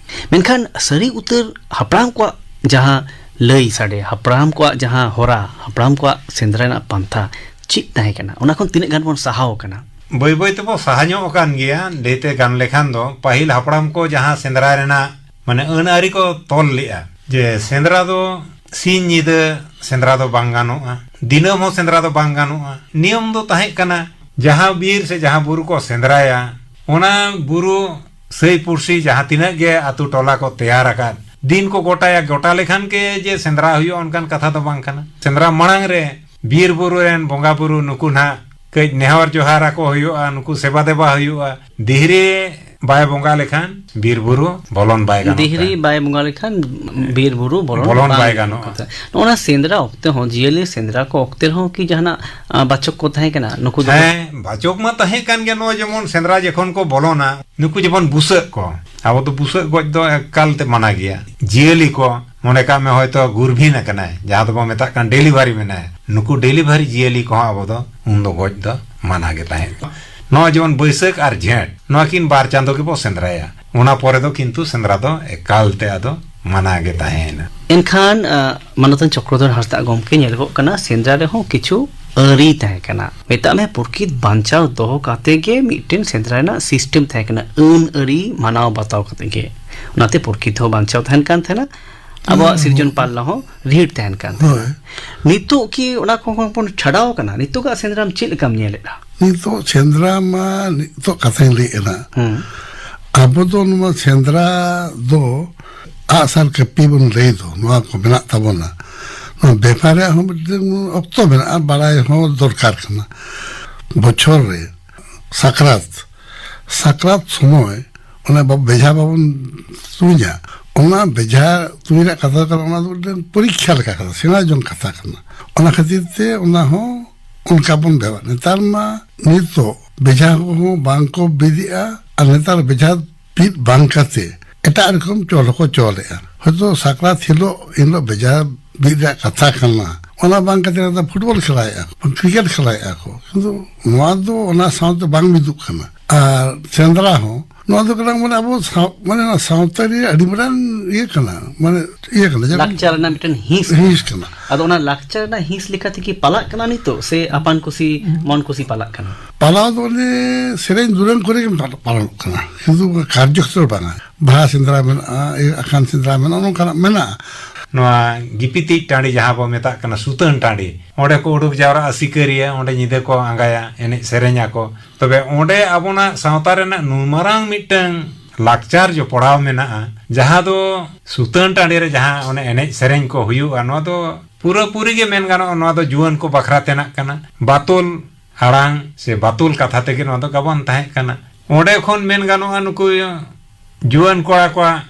ᱢᱮᱱᱠᱷᱟᱱ ᱥᱟᱹᱨᱤ ᱩᱛᱟᱹᱨ ᱦᱟᱯᱲᱟᱢ ᱠᱚᱣᱟᱜ ᱡᱟᱦᱟᱸ ᱞᱟᱹᱭ ᱥᱟᱰᱮ, ᱦᱟᱯᱲᱟᱢ ᱠᱚᱣᱟᱜ ᱡᱟᱦᱟᱸ ᱦᱚᱨᱟ, ᱦᱟᱯᱲᱟᱢ ᱠᱚᱣᱟᱜ ᱥᱮᱸᱫᱽᱨᱟ ᱨᱮᱱᱟᱜ ᱯᱟᱱᱛᱷᱟ ᱪᱮᱫ ᱛᱟᱦᱮᱸ ᱠᱟᱱᱟ, ᱚᱱᱟ ᱠᱷᱚᱱ ᱛᱤᱱᱟᱹᱜ ᱜᱟᱱ ᱵᱚᱱ ᱥᱟᱦᱟᱣ ᱟᱠᱟᱱᱟ? ᱵᱟᱹᱭ ᱵᱟᱹᱭ ᱛᱮᱵᱚ ᱥᱟᱦᱟ ᱧᱚᱜ ᱟᱠᱟᱱ ᱜᱮᱭᱟ, ᱞᱟᱹᱭᱛᱮ ᱜᱟᱱ ᱞᱮᱠᱷᱟᱱ ᱫᱚ᱾ ᱯᱟᱹᱦᱤᱞ ᱦᱟᱯᱲᱟᱢ ᱠᱚ ᱡᱟᱦᱟᱸ ᱥᱮᱸᱫᱽᱨᱟ ᱨᱮᱱᱟᱜ, ᱢᱟᱱᱮ, ᱟᱹᱱ ᱟᱹᱨᱤ ᱠᱚ ᱛᱚᱞ ᱞᱮᱜᱼᱟ, ᱡᱮ ᱥᱮᱸᱫᱽᱨᱟ ᱫᱚ ᱥᱤᱧ ᱧᱤᱫᱟᱹ ᱥᱮᱸᱫᱽᱨᱟ ᱫᱚ ᱵᱟᱝ ᱜᱟᱱᱚᱜᱼᱟ, ᱫᱤᱱᱟᱹᱢ ᱦᱚᱸ ᱥᱮᱸᱫᱽᱨᱟ ᱫᱚ ᱵᱟᱝ ᱜᱟᱱᱚᱜᱼᱟ᱾ ᱱᱤᱭᱚᱢ ᱫᱚ ᱛᱟᱦᱮᱸ ᱠᱟᱱᱟ, ᱡᱟᱦᱟᱸ ᱵᱤᱨ ᱥᱮ ᱡᱟᱦᱟᱸ ᱵᱩᱨᱩ ᱠᱚ ᱥᱮᱸᱫᱽᱨᱟᱭᱟ, ᱚᱱᱟ ᱵᱩᱨᱩ ᱥᱟᱹᱭ ᱯᱩᱲᱥᱤ ᱡᱟᱦᱟᱸ ᱛᱤᱱᱟᱹᱜ ᱜᱮ ᱟᱛᱳ ᱴᱚᱞᱟ ᱠᱚ ᱛᱮᱭᱟᱨ ᱟᱠᱟᱫ, ᱫᱤᱱ ᱠᱚ ᱜᱚᱴᱟᱭᱟ, ᱜᱚᱴᱟ ᱞᱮᱠᱷᱟᱱ ᱜᱮ ᱡᱮ ᱥᱮᱸᱫᱽᱨᱟ ᱦᱩᱭᱩᱜᱼᱟ, ᱚᱱᱠᱟᱱ ᱠᱟᱛᱷᱟ ᱫᱚ ᱵᱟᱝ ᱠᱟᱱᱟ᱾ ᱥᱮᱸᱫᱽᱨᱟ ᱢᱟᱲᱟᱝ ᱨᱮ ᱵᱤᱨ ᱵᱩᱨᱩ ᱨᱮᱱ ᱵᱚᱸᱜᱟ ᱵᱩᱨᱩ ᱱᱩᱠᱩ ᱱᱟᱦᱟᱜ ᱠᱟᱹᱡ ᱱᱮᱦᱚᱨ ᱡᱚᱦᱟᱨ ᱟᱠᱚ ᱦᱩᱭᱩᱜᱼᱟ, ᱱᱩᱠᱩ ᱥᱮᱵᱟ ᱫᱮᱵᱟ ᱦᱩᱭᱩᱜᱼᱟ᱾ ᱫᱤᱦᱨᱤ ᱵᱟᱭ ᱵᱚᱸᱜᱟ ᱞᱮᱠᱷᱟᱱ ᱵᱤᱨ ᱵᱩᱨᱩ ᱵᱚᱞᱚᱱ ᱵᱟᱭ ᱜᱟᱱᱚᱜ ᱫᱤᱦᱨᱤ ᱛᱟᱭ᱾ ᱵᱟᱭ ᱵᱚᱸᱜᱟ ᱞᱮᱠᱷᱟᱱ ᱵᱤᱨ ᱵᱩᱨᱩ ᱵᱚᱞᱚᱱ ᱵᱚᱞᱚᱱ ᱵᱟᱝ ᱵᱟᱭ ᱜᱟᱱᱚᱜ ᱜᱟᱱᱚᱜᱼᱟ᱾ ᱛᱟᱭ᱾ ᱱᱚᱜᱼᱚ ᱱᱟ ᱥᱮᱸᱫᱽᱨᱟ ᱚᱠᱛᱮ ᱦᱚᱸ, ᱡᱤᱭᱟᱹᱞᱤ ᱥᱮᱸᱫᱽᱨᱟ ᱠᱚ ᱚᱠᱛᱮ ᱨᱮᱦᱚᱸ ᱠᱤ ᱡᱟᱦᱟᱱᱟᱜ, ᱟ, ᱵᱟᱪᱚᱠ ᱠᱚ ᱛᱟᱦᱮᱸ ᱠᱟᱱᱟ? ᱱᱩᱠᱩ ᱫᱚ ᱦᱮᱸ, ᱵᱟᱪᱚᱠ ᱢᱟ ᱛᱟᱦᱮᱸ ᱠᱟᱱ ᱜᱮ᱾ ᱱᱚᱜᱼᱚᱭ ᱡᱮᱢᱚᱱ ᱥᱮᱸᱫᱽᱨᱟ ᱡᱚᱠᱷᱚᱱ ᱠᱚ ᱵᱚᱞᱚᱱᱟ, ᱱᱩᱠᱩ ᱡᱮᱢᱚᱱ ᱵᱩᱥᱟᱹᱜ ᱠᱚ, ᱟᱵᱚ ᱫᱚ ᱵᱩᱥᱟᱹᱜ ᱜᱚᱡ ᱫᱚ ᱮᱠᱟᱞ ᱛᱮ ᱢᱟᱱᱟ ᱜᱮᱭᱟ᱾ ᱡᱤᱭᱟᱹᱞᱤ ᱠᱚ, ᱢᱚᱱᱮ ᱠᱟᱜ ᱢᱮ ᱦᱚᱭᱛᱚ ᱜᱩᱨᱵᱷᱤᱱ ᱟᱠᱟᱱᱟᱭ, ᱡᱟᱦᱟᱸ ᱫᱚᱵᱚ ᱢᱮᱛᱟᱜ ᱠᱟᱱ ᱰᱮᱞᱤᱵᱷᱟᱨᱤ ᱢᱮᱱᱟᱭᱟ, ᱱᱩᱠᱩ ᱰᱮᱞᱤᱵᱷᱟᱨᱤ ᱡᱤᱭᱟᱹᱞᱤ ᱠᱚᱦᱚᱸ ᱟᱵᱚ ᱫᱚ ᱩᱱ ᱫᱚ ᱜᱚᱡ ᱫᱚ ᱢᱟᱱᱟ ᱜᱮ ᱛᱟᱦᱮᱸ ᱠᱟᱱᱟ᱾ ᱱᱚᱣᱟ ᱡᱮᱢᱚᱱ ᱵᱟᱹᱭᱥᱟᱹᱠᱷ ᱟᱨ ᱡᱷᱮᱸᱴ, ᱱᱚᱣᱟ ᱠᱤᱱ ᱵᱟᱨ ᱪᱟᱸᱫᱚ ᱜᱮᱵᱚ ᱥᱮᱸᱫᱽᱨᱟᱭᱟ᱾ ᱚᱱᱟ ᱯᱚᱨᱮ ᱫᱚ ᱠᱤᱱᱛᱩ ᱥᱮᱸᱫᱽᱨᱟ ᱫᱚ ᱮᱠᱟᱞ ᱛᱮ ᱟᱫᱚ ᱢᱟᱱᱟ ᱜᱮ ᱛᱟᱦᱮᱸᱭᱮᱱᱟ᱾ ᱮᱱᱠᱷᱟᱱ, ᱟ, ᱢᱟᱱᱚᱛᱟᱱ ᱪᱚᱠᱨᱚᱫᱷᱚᱨ ᱦᱟᱸᱥᱫᱟᱜ ᱜᱚᱢᱠᱮ, ᱧᱮᱞᱚᱜᱚᱜ ᱠᱟᱱᱟ ᱥᱮᱸᱫᱽᱨᱟ ᱨᱮᱦᱚᱸ ᱠᱤᱪᱷᱩ ᱟᱹᱨᱤ ᱛᱟᱦᱮᱸ ᱠᱟᱱᱟ᱾ ᱢᱮᱛᱟᱜ ᱢᱮ ᱯᱨᱚᱠᱤᱛ ᱵᱟᱧᱪᱟᱣ ᱫᱚᱦᱚ ᱠᱟᱛᱮ ᱜᱮ ᱢᱤᱫᱴᱮᱱ ᱥᱮᱸᱫᱽᱨᱟ ᱨᱮᱱᱟᱜ ᱥᱤᱥᱴᱮᱢ ᱛᱟᱦᱮᱸ ᱠᱟᱱᱟ, ᱟᱹᱱ ᱟᱹᱨᱤ ᱢᱟᱱᱟᱣ ᱵᱟᱛᱟᱣ ᱠᱟᱛᱮ ᱜᱮ᱾ ᱚᱱᱟᱛᱮ ᱯᱨᱚᱠᱤᱛ ᱦᱚᱸ ᱵᱟᱧᱪᱟᱣ ᱛᱟᱦᱮᱱ ᱠᱟᱱ ᱛᱟᱦᱮᱱᱟ᱾ ᱟᱵᱚᱣᱟᱜ ᱥᱤᱨᱡᱚᱱ ᱯᱟᱞᱞᱟ ᱦᱚᱸ ᱨᱤᱦᱤᱴ ᱛᱟᱦᱮᱱ ᱠᱟᱱ ᱛᱟᱦᱮᱸᱱᱟ᱾ ᱦᱳᱭ᱾ ᱱᱤᱛᱚᱜ ᱠᱤ ᱚᱱᱟ ᱠᱚᱦᱚᱸ ᱵᱚᱱ ᱪᱷᱟᱰᱟᱣ ᱠᱟᱱᱟ? ᱱᱤᱛᱚᱜᱟᱜ ᱥᱮᱸᱫᱽᱨᱟᱢ ᱪᱮᱫ ᱞᱮᱠᱟᱢ ᱧᱮᱞᱮᱫᱼᱟ? ᱱᱤᱛᱚᱜ ᱥᱮᱸᱫᱽᱨᱟ ᱢᱟ ᱱᱤᱛᱚᱜ ᱠᱟᱛᱷᱟᱧ ᱞᱟᱹᱭᱮᱫᱼᱟ ᱱᱟᱜ᱾ ᱦᱩᱸ᱾ ᱟᱵᱚ ᱫᱚ ᱱᱚᱣᱟ ᱥᱮᱸᱫᱽᱨᱟ ᱫᱚ ᱟᱜᱼᱥᱟᱨ ᱠᱟᱹᱯᱤ ᱵᱚᱱ ᱞᱟᱹᱭ ᱫᱚ, ᱱᱚᱣᱟ ᱠᱚ ᱢᱮᱱᱟᱜ ᱛᱟᱵᱚᱱᱟ᱾ ᱱᱚᱣᱟ ᱵᱮᱯᱟᱨ ᱨᱮᱭᱟᱜ ᱦᱚᱸ ᱢᱤᱫᱴᱟᱝ ᱚᱠᱛᱚ ᱢᱮᱱᱟᱜᱼᱟ, ᱵᱟᱲᱟᱭ ᱦᱚᱸ ᱫᱚᱨᱠᱟᱨ ᱠᱟᱱᱟ᱾ ᱵᱚᱪᱷᱚᱨ ᱨᱮ ᱥᱟᱠᱨᱟᱛ, ᱥᱟᱠᱨᱟᱛ ᱥᱚᱢᱚᱭ ᱚᱱᱟ ᱵᱟ-, ᱵᱮᱡᱷᱟ ᱵᱟᱵᱚᱱ ᱛᱩᱧᱟ, ᱚᱱᱟ ᱵᱮᱡᱷᱟ ᱛᱩᱧ ᱨᱮᱭᱟᱜ ᱠᱟᱛᱷᱟ ᱠᱟᱱᱟ, ᱚᱱᱟ ᱫᱚ ᱢᱤᱫᱴᱟᱝ ᱯᱚᱨᱤᱠᱠᱷᱟ ᱞᱮᱠᱟ ᱠᱟᱱᱟ, ᱥᱮᱬᱟ ᱡᱚᱝ ᱠᱟᱛᱷᱟ ᱠᱟᱱᱟ᱾ ᱚᱱᱟ ᱠᱷᱟᱹᱛᱤᱨ ᱛᱮ ᱚᱱᱟ ᱦᱚᱸ ᱚᱱᱠᱟ ᱵᱚᱱ ᱵᱮᱣᱦᱟᱨᱟ᱾ ᱱᱮᱛᱟᱨ ᱢᱟ ᱱᱤᱛᱚᱜ ᱵᱮᱡᱷᱟ ᱠᱚᱦᱚᱸ ᱵᱟᱝ ᱠᱚ ᱵᱤᱫᱮᱜᱼᱟ, ᱟᱨ ᱱᱮᱛᱟᱨ ᱵᱮᱡᱷᱟ ᱵᱤᱫ ᱵᱟᱝ ᱠᱟᱛᱮ ᱮᱴᱟᱜ ᱨᱚᱠᱚᱢ ᱪᱚᱞ ᱦᱚᱸᱠᱚ ᱪᱚᱞᱮᱜᱼᱟ᱾ ᱦᱚᱭᱛᱳ ᱥᱟᱠᱨᱟᱛ ᱦᱤᱞᱳᱜ, ᱮᱱ ᱦᱤᱞᱳᱜ ᱵᱮᱡᱷᱟ ᱵᱤᱫ ᱨᱮᱭᱟᱜ ᱠᱟᱛᱷᱟ ᱠᱟᱱᱟ, ᱚᱱᱟ ᱵᱟᱝ ᱠᱟᱛᱮ ᱱᱮᱛᱟᱨ ᱯᱷᱩᱴᱵᱚᱞ ᱠᱷᱮᱞᱟᱭᱮᱫᱼᱟ ᱠᱚ, ᱠᱨᱤᱠᱮᱴ ᱠᱷᱮᱞᱟᱭᱮᱫᱼᱟ ᱠᱚ, ᱠᱤᱱᱛᱩ ᱱᱚᱣᱟ ᱫᱚ ᱚᱱᱟ ᱥᱟᱶᱛᱮ ᱵᱟᱝ ᱢᱤᱫᱚᱜ ᱠᱟᱱᱟ᱾ ᱟᱨ ᱥᱮᱸᱫᱽᱨᱟ ᱦᱚᱸ, ᱱᱚᱣᱟ ᱫᱚ ᱠᱟᱱᱟ ᱢᱟᱱᱮ ᱟᱵᱚ ᱥᱟᱶ-, ᱢᱟᱱᱮ ᱱᱚᱣᱟ ᱥᱟᱶᱛᱟ ᱨᱮᱭᱟᱜ ᱟᱹᱰᱤ ᱢᱟᱨᱟᱝ ᱤᱭᱟᱹ ᱠᱟᱱᱟ, ᱢᱟᱱᱮ ᱤᱭᱟᱹ ᱠᱟᱱᱟ, ᱡᱮᱢᱚᱱ ᱞᱟᱠᱪᱟᱨ ᱨᱮᱱᱟᱜ ᱢᱤᱫᱴᱮᱱ ᱦᱤᱸᱥ ᱠᱟᱱᱟ᱾ ᱦᱤᱸᱥ ᱠᱟᱱᱟ᱾ ᱟᱫᱚ ᱚᱱᱟ ᱞᱟᱠᱪᱟᱨ ᱨᱮᱱᱟᱜ ᱦᱤᱸᱥ ᱞᱮᱠᱟ ᱛᱮᱜᱮ ᱯᱟᱞᱟᱜ ᱠᱟᱱᱟ ᱱᱤᱛᱚᱜ, ᱥᱮ ᱟᱯᱟᱱ ᱠᱩᱥᱤ ᱢᱚᱱ ᱠᱩᱥᱤ ᱯᱟᱞᱟᱜ ᱠᱟᱱᱟ? ᱯᱟᱞᱟᱣ ᱫᱚ ᱚᱱᱮ ᱥᱮᱨᱮᱧ ᱫᱩᱨᱟᱹᱝ ᱠᱚᱨᱮ ᱜᱮ ᱯᱟᱞ-, ᱯᱟᱞᱚᱱᱚᱜ ᱠᱟᱱᱟ, ᱠᱤᱱᱛᱩ ᱠᱟᱨᱡᱚ ᱠᱷᱮᱛᱨᱚ ᱵᱟᱝᱟ᱾ ᱵᱟᱦᱟ ᱥᱮᱸᱫᱽᱨᱟ ᱢᱮᱱᱟᱜᱼᱟ, ᱤᱭᱟᱹ ᱟᱠᱷᱟᱱ ᱥᱮᱸᱫᱽᱨᱟ ᱢᱮᱱᱟᱜᱼᱟ, ᱱᱚᱝᱠᱟᱱᱟᱜ ᱢᱮᱱᱟᱜᱼᱟ᱾ ᱱᱚᱣᱟ ᱜᱤᱯᱤ ᱛᱤᱡ ᱴᱟᱺᱰᱤ, ᱡᱟᱦᱟᱸ ᱵᱚ ᱢᱮᱛᱟᱜ ᱠᱟᱱᱟ ᱥᱩᱛᱟᱹᱱ ᱴᱟᱺᱰᱤ, ᱚᱸᱰᱮ ᱠᱚ ᱩᱰᱩᱠ ᱡᱟᱣᱨᱟᱜᱼᱟ ᱥᱤᱠᱟᱹᱨᱤᱭᱟᱹ, ᱚᱸᱰᱮ ᱧᱤᱫᱟᱹ ᱠᱚ ᱟᱸᱜᱟᱭᱟ, ᱮᱱᱮᱡ ᱥᱮᱨᱮᱧ ᱟᱠᱚ᱾ ᱛᱚᱵᱮ ᱚᱸᱰᱮ ᱟᱵᱚᱱᱟᱜ ᱥᱟᱶᱛᱟ ᱨᱮᱱᱟᱜ ᱱᱩᱱ ᱢᱟᱨᱟᱝ ᱢᱤᱫᱴᱟᱝ ᱞᱟᱠᱪᱟᱨ ᱡᱚᱯᱲᱟᱣ ᱢᱮᱱᱟᱜᱼᱟ, ᱡᱟᱦᱟᱸ ᱫᱚ ᱥᱩᱛᱟᱹᱱ ᱴᱟᱺᱰᱤ ᱨᱮ ᱡᱟᱦᱟᱸ ᱚᱱᱮ ᱮᱱᱮᱡ ᱥᱮᱨᱮᱧ ᱠᱚ ᱦᱩᱭᱩᱜᱼᱟ, ᱱᱚᱣᱟ ᱫᱚ ᱯᱩᱨᱟᱹᱯᱩᱨᱤ ᱜᱮ ᱢᱮᱱ ᱜᱟᱱᱚᱜᱼᱟ, ᱱᱚᱣᱟ ᱫᱚ ᱡᱩᱣᱟᱹᱱ ᱠᱚ ᱵᱟᱠᱷᱨᱟ ᱛᱮᱱᱟᱜ ᱠᱟᱱᱟ᱾ ᱵᱟᱛᱚᱞ ᱟᱲᱟᱝ ᱥᱮ ᱵᱟᱛᱚᱞ ᱠᱟᱛᱷᱟ ᱛᱮᱜᱮ ᱱᱚᱣᱟ ᱫᱚ ᱜᱟᱵᱟᱱ ᱛᱟᱦᱮᱸ ᱠᱟᱱᱟ᱾ ᱚᱸᱰᱮ ᱠᱷᱚᱱ ᱢᱮᱱ ᱜᱟᱱᱚᱜᱼᱟ, ᱱᱩᱠᱩ ᱡᱩᱣᱟᱹᱱ ᱠᱚᱲᱟ ᱠᱚᱣᱟᱜ,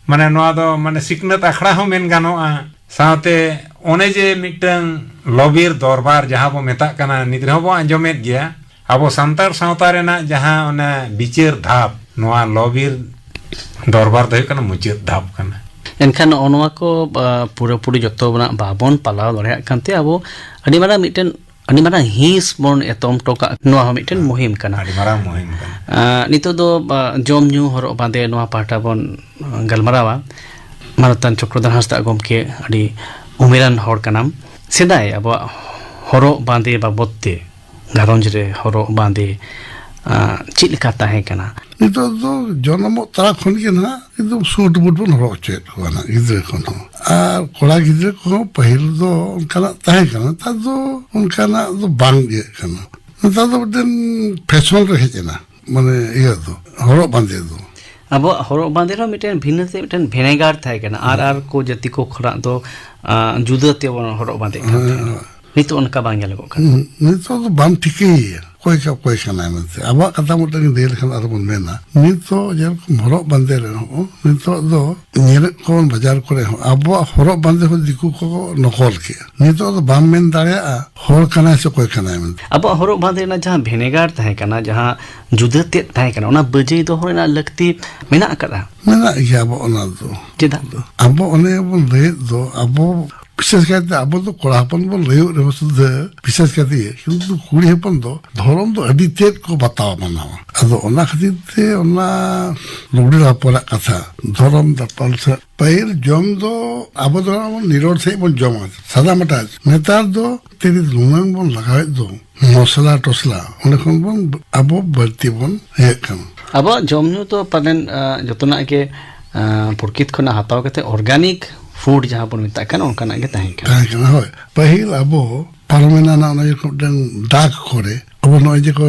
ᱢᱟᱱᱮ, ᱱᱚᱣᱟ ᱫᱚ, ᱢᱟᱱᱮ, ᱥᱤᱠᱷᱱᱟᱹᱛ ᱟᱠᱷᱲᱟ ᱦᱚᱸ ᱢᱮᱱ ᱜᱟᱱᱚᱜᱼᱟ᱾ ᱥᱟᱶᱛᱮ ᱚᱱᱮ ᱡᱮ ᱢᱤᱫᱴᱟᱝ ᱞᱚᱵᱤᱨ ᱫᱚᱨᱵᱟᱨ ᱡᱟᱦᱟᱸ ᱵᱚ ᱢᱮᱛᱟᱜ ᱠᱟᱱᱟ, ᱱᱤᱛ ᱨᱮᱦᱚᱸ ᱵᱚ ᱟᱸᱡᱚᱢᱮᱫ ᱜᱮᱭᱟ᱾ ᱟᱵᱚ ᱥᱟᱱᱛᱟᱲ ᱥᱟᱶᱛᱟ ᱨᱮᱱᱟᱜ ᱡᱟᱦᱟᱸ ᱚᱱᱟ ᱵᱤᱪᱟᱹᱨ ᱫᱷᱟᱯ, ᱱᱚᱣᱟ ᱞᱚᱵᱤᱨ ᱫᱚᱨᱵᱟᱨ ᱫᱚ ᱦᱩᱭᱩᱜ ᱠᱟᱱᱟ ᱢᱩᱪᱟᱹᱫ ᱫᱷᱟᱯ ᱠᱟᱱᱟ᱾ ᱮᱱᱠᱷᱟᱱ ᱱᱚᱜᱼᱚ ᱱᱚᱣᱟ ᱠᱚ, ᱟ, ᱯᱩᱨᱟᱹᱯᱩᱨᱤ ᱡᱚᱛᱚ ᱵᱚᱱᱟᱜ ᱵᱟᱵᱚᱱ ᱯᱟᱞᱟᱣ ᱫᱟᱲᱮᱭᱟᱜ ᱠᱟᱱᱛᱮ ᱟᱵᱚ ᱟᱹᱰᱤ ᱢᱟᱨᱟᱝ ᱢᱤᱫᱴᱮᱱ, ᱟᱹᱰᱤ ᱢᱟᱨᱟᱝ ᱦᱤᱸᱥ ᱵᱚᱱ ᱮᱛᱚᱢ ᱦᱚᱴᱚ ᱠᱟᱜ᱾ ᱱᱚᱣᱟ ᱦᱚᱸ ᱢᱤᱫᱴᱮᱱ ᱢᱩᱦᱤᱢ ᱠᱟᱱᱟ᱾ ᱟᱹᱰᱤ ᱢᱟᱨᱟᱝ ᱢᱩᱦᱤᱢ ᱠᱟᱱᱟ᱾ ᱟ, ᱱᱤᱛᱚᱜ ᱫᱚ, ᱟ, ᱡᱚᱢ ᱧᱩ, ᱦᱚᱨᱚᱜ ᱵᱟᱸᱫᱮ, ᱱᱚᱣᱟ ᱯᱟᱦᱴᱟ ᱵᱚᱱ, ᱟ, ᱜᱟᱞᱢᱟᱨᱟᱣᱟ᱾ ᱢᱟᱱᱚᱛᱟᱱ ᱪᱚᱠᱨᱚᱫᱷᱚᱨ ᱦᱟᱸᱥᱫᱟ ᱜᱚᱢᱠᱮ ᱟᱹᱰᱤ ᱩᱢᱮᱨᱟᱱ ᱦᱚᱲ ᱠᱟᱱᱟᱢ᱾ ᱥᱮᱫᱟᱭ ᱟᱵᱚᱣᱟᱜ ᱦᱚᱨᱚᱜ ᱵᱟᱸᱫᱮ ᱵᱟᱵᱚᱫ ᱛᱮ, ᱜᱷᱟᱨᱚᱸᱡᱽ ᱨᱮ ᱦᱚᱨᱚᱜ ᱵᱟᱸᱫᱮ, ᱟᱸ, ᱪᱮᱫ ᱞᱮᱠᱟ ᱛᱟᱦᱮᱸ ᱠᱟᱱᱟ? ᱱᱤᱛᱚᱜ ᱫᱚ ᱡᱚᱱᱚᱢᱚᱜ ᱛᱟᱨᱟ ᱠᱷᱚᱱ ᱜᱮ ᱱᱟᱦᱟᱜ ᱮᱠᱫᱚᱢ ᱥᱩᱴ ᱵᱩᱴ ᱵᱚᱱ ᱦᱚᱨᱚᱜ ᱦᱚᱪᱚᱭᱮᱫ ᱠᱚᱣᱟ ᱱᱟᱦᱟᱜ, ᱜᱤᱫᱽᱨᱟᱹ ᱠᱷᱚᱱ ᱦᱚᱸ᱾ ᱟᱨ ᱠᱚᱲᱟ ᱜᱤᱫᱽᱨᱟᱹ ᱠᱚᱦᱚᱸ ᱯᱟᱹᱦᱤᱞ ᱫᱚ ᱚᱱᱠᱟᱱᱟᱜ ᱛᱟᱦᱮᱸ ᱠᱟᱱᱟ, ᱱᱮᱛᱟᱨ ᱫᱚ ᱚᱱᱠᱟᱱᱟᱜ ᱫᱚ ᱵᱟᱝ ᱤᱭᱟᱹᱜ ᱠᱟᱱᱟ᱾ ᱱᱮᱛᱟᱨ ᱫᱚ ᱢᱤᱫᱴᱮᱱ ᱯᱷᱮᱥᱚᱱ ᱨᱮ ᱦᱮᱡ ᱮᱱᱟ, ᱢᱟᱱᱮ ᱤᱭᱟᱹ ᱫᱚ, ᱦᱚᱨᱚᱜ ᱵᱟᱸᱫᱮ ᱫᱚ᱾ ᱟᱵᱚᱣᱟᱜ ᱦᱚᱨᱚᱜ ᱵᱟᱸᱫᱮ ᱨᱮᱦᱚᱸ ᱢᱤᱫᱴᱮᱱ ᱵᱷᱤᱱᱟᱹ ᱛᱮ ᱢᱤᱫᱴᱮᱱ ᱵᱷᱮᱱᱮᱜᱟᱨ ᱛᱟᱦᱮᱸ ᱠᱟᱱᱟ, ᱟᱨ ᱟᱨ ᱠᱚ ᱡᱟᱹᱛᱤ ᱠᱚ ᱠᱷᱚᱱᱟᱜ ᱫᱚ ᱟᱸ, ᱡᱩᱫᱟᱹ ᱛᱮᱵᱚᱱ ᱦᱚᱨᱚᱜ ᱵᱟᱸᱫᱮᱜ ᱠᱟᱱ ᱦᱮᱸ, ᱛᱟᱦᱮᱸᱱᱟ᱾ ᱦᱮᱸ᱾ ᱱᱤᱛᱚᱜ ᱚᱱᱠᱟ ᱵᱟᱝ ᱧᱮᱞᱚᱜᱚᱜ ᱠᱟᱱᱟ᱾ ᱦᱩᱸ, ᱱᱤᱛᱚᱜ ᱫᱚ ᱵᱟᱢ ᱴᱷᱤᱠᱟᱹᱭᱮᱭᱟ ᱚᱠᱚᱭ ᱠᱟ-, ᱚᱠᱚᱭ ᱠᱟᱱᱟᱭ ᱢᱮᱱᱛᱮ᱾ ᱟᱵᱚᱣᱟᱜ ᱠᱟᱛᱷᱟ ᱢᱤᱫᱴᱟᱝ ᱞᱟᱹᱭ ᱞᱮᱠᱷᱟᱱ ᱟᱨᱚ ᱵᱚᱱ ᱢᱮᱱᱟ, ᱱᱤᱛᱚᱜ ᱡᱮᱨᱚᱠᱚᱢ ᱦᱚᱨᱚᱜ ᱵᱟᱸᱫᱮ ᱨᱮᱦᱚᱸ, ᱱᱤᱛᱚᱜ ᱫᱚ ᱧᱮᱞᱮᱫ ᱠᱚᱣᱟ ᱵᱚᱱ ᱵᱟᱡᱟᱨ ᱠᱚᱨᱮ ᱦᱚᱸ ᱟᱵᱚᱣᱟᱜ ᱦᱚᱨᱚᱜ ᱵᱟᱸᱫᱮ ᱦᱚᱸ ᱫᱤᱠᱩ ᱠᱚ ᱱᱚᱠᱚᱞ ᱠᱮᱜᱼᱟ᱾ ᱱᱤᱛᱚᱜ ᱫᱚ ᱵᱟᱢ ᱢᱮᱱ ᱫᱟᱲᱮᱭᱟᱜᱼᱟ ᱦᱚᱲ ᱠᱟᱱᱟᱭ ᱥᱮ ᱚᱠᱚᱭ ᱠᱟᱱᱟᱭ ᱢᱮᱱᱛᱮ᱾ ᱟᱵᱚᱣᱟᱜ ᱦᱚᱨᱚᱜ ᱵᱟᱸᱫᱮ ᱨᱮᱱᱟᱜ ᱡᱟᱦᱟᱸ ᱵᱷᱮᱱᱮᱜᱟᱨ ᱛᱟᱦᱮᱸ ᱠᱟᱱᱟ, ᱡᱟᱦᱟᱸ ᱡᱩᱫᱟᱹ ᱛᱮᱫ ᱛᱟᱦᱮᱸ ᱠᱟᱱᱟ, ᱚᱱᱟ ᱵᱟᱹᱡᱟᱹᱭ ᱫᱚᱦᱚ ᱨᱮᱱᱟᱜ ᱞᱟᱹᱠᱛᱤ ᱢᱮᱱᱟᱜ ᱟᱠᱟᱫᱟ? ᱢᱮᱱᱟᱜ ᱜᱮᱭᱟ ᱟᱵᱚ ᱚᱱᱟ ᱫᱚ᱾ ᱪᱮᱫᱟᱜ? ᱟᱵᱚ ᱚᱱᱮ ᱵᱚᱱ ᱞᱟᱹᱭᱮᱫ ᱫᱚ, ᱟᱵᱚ ᱵᱤᱥᱮᱥ ᱠᱟᱭᱛᱮ ᱟᱵᱚ ᱫᱚ ᱠᱚᱲᱟ ᱦᱚᱯᱚᱱ ᱵᱚᱱ ᱞᱟᱹᱭᱚᱜ ᱨᱮᱦᱚᱸ ᱥᱩᱫᱷᱟᱹ, ᱵᱤᱥᱮᱥ ᱠᱟᱭᱛᱮ ᱤᱭᱟᱹ, ᱠᱤᱱᱛᱩ ᱠᱩᱲᱤ ᱦᱚᱯᱚᱱ ᱫᱚ ᱫᱷᱚᱨᱚᱢ ᱫᱚ ᱟᱹᱰᱤ ᱛᱮᱫ ᱠᱚ ᱵᱟᱛᱟᱣ ᱢᱟᱱᱟᱣᱟ᱾ ᱟᱫᱚ ᱚᱱᱟ ᱠᱷᱟᱹᱛᱤᱨ ᱛᱮ ᱚᱱᱟ ᱞᱩᱜᱽᱲᱤ ᱞᱟᱯᱚ ᱨᱮᱱᱟᱜ ᱠᱟᱛᱷᱟ, ᱫᱷᱚᱨᱚᱢ ᱫᱟᱯᱟᱞ ᱥᱮ ᱯᱟᱹᱦᱤᱞ ᱡᱚᱢ ᱫᱚ ᱟᱵᱚ ᱫᱚ ᱚᱱᱟ ᱵᱚᱱ ᱱᱤᱨᱚᱲ ᱥᱟᱺᱦᱤᱡ ᱵᱚᱱ ᱡᱚᱢᱟ, ᱥᱟᱫᱟ ᱢᱟᱴᱟ᱾ ᱱᱮᱛᱟᱨ ᱫᱚ ᱛᱤᱨᱤ ᱞᱩᱢᱟᱹᱝ ᱵᱚᱱ ᱞᱟᱜᱟᱣᱮᱫ ᱫᱚ, ᱢᱚᱥᱞᱟ ᱴᱚᱥᱞᱟ, ᱚᱸᱰᱮ ᱠᱷᱚᱱ ᱵᱚᱱ ᱟᱵᱚ ᱵᱟᱹᱲᱛᱤ ᱵᱚᱱ ᱤᱭᱟᱹᱜ ᱠᱟᱱᱟ᱾ ᱟᱵᱚᱣᱟᱜ ᱡᱚᱢ ᱧᱩ ᱫᱚ ᱯᱟᱞᱮᱱ, ᱟᱸ, ᱡᱚᱛᱚᱱᱟᱜ ᱜᱮ, ᱟᱸ, ᱯᱨᱚᱠᱤᱛ ᱠᱷᱚᱱᱟᱜ ᱦᱟᱛᱟᱣ ᱠᱟᱛᱮ organic food ᱡᱟᱦᱟᱸ ᱵᱚᱱ ᱢᱮᱛᱟᱜ ᱠᱟᱱ, ᱚᱱᱠᱟᱱᱟᱜ ᱜᱮ ᱛᱟᱦᱮᱸ ᱠᱟᱱᱟ᱾ ᱛᱟᱦᱮᱸ ᱠᱟᱱᱟ, ᱦᱳᱭ᱾ ᱯᱟᱹᱦᱤᱞ ᱟᱵᱚ ᱯᱟᱨᱚᱢᱮᱱᱟ ᱱᱟᱜ ᱚᱱᱟ ᱡᱚᱠᱷᱚᱱ ᱢᱤᱫᱴᱟᱝ ᱰᱟᱠ ᱠᱚᱨᱮ ᱟᱵᱚ ᱱᱚᱜᱼᱚᱭ ᱡᱮ ᱠᱚ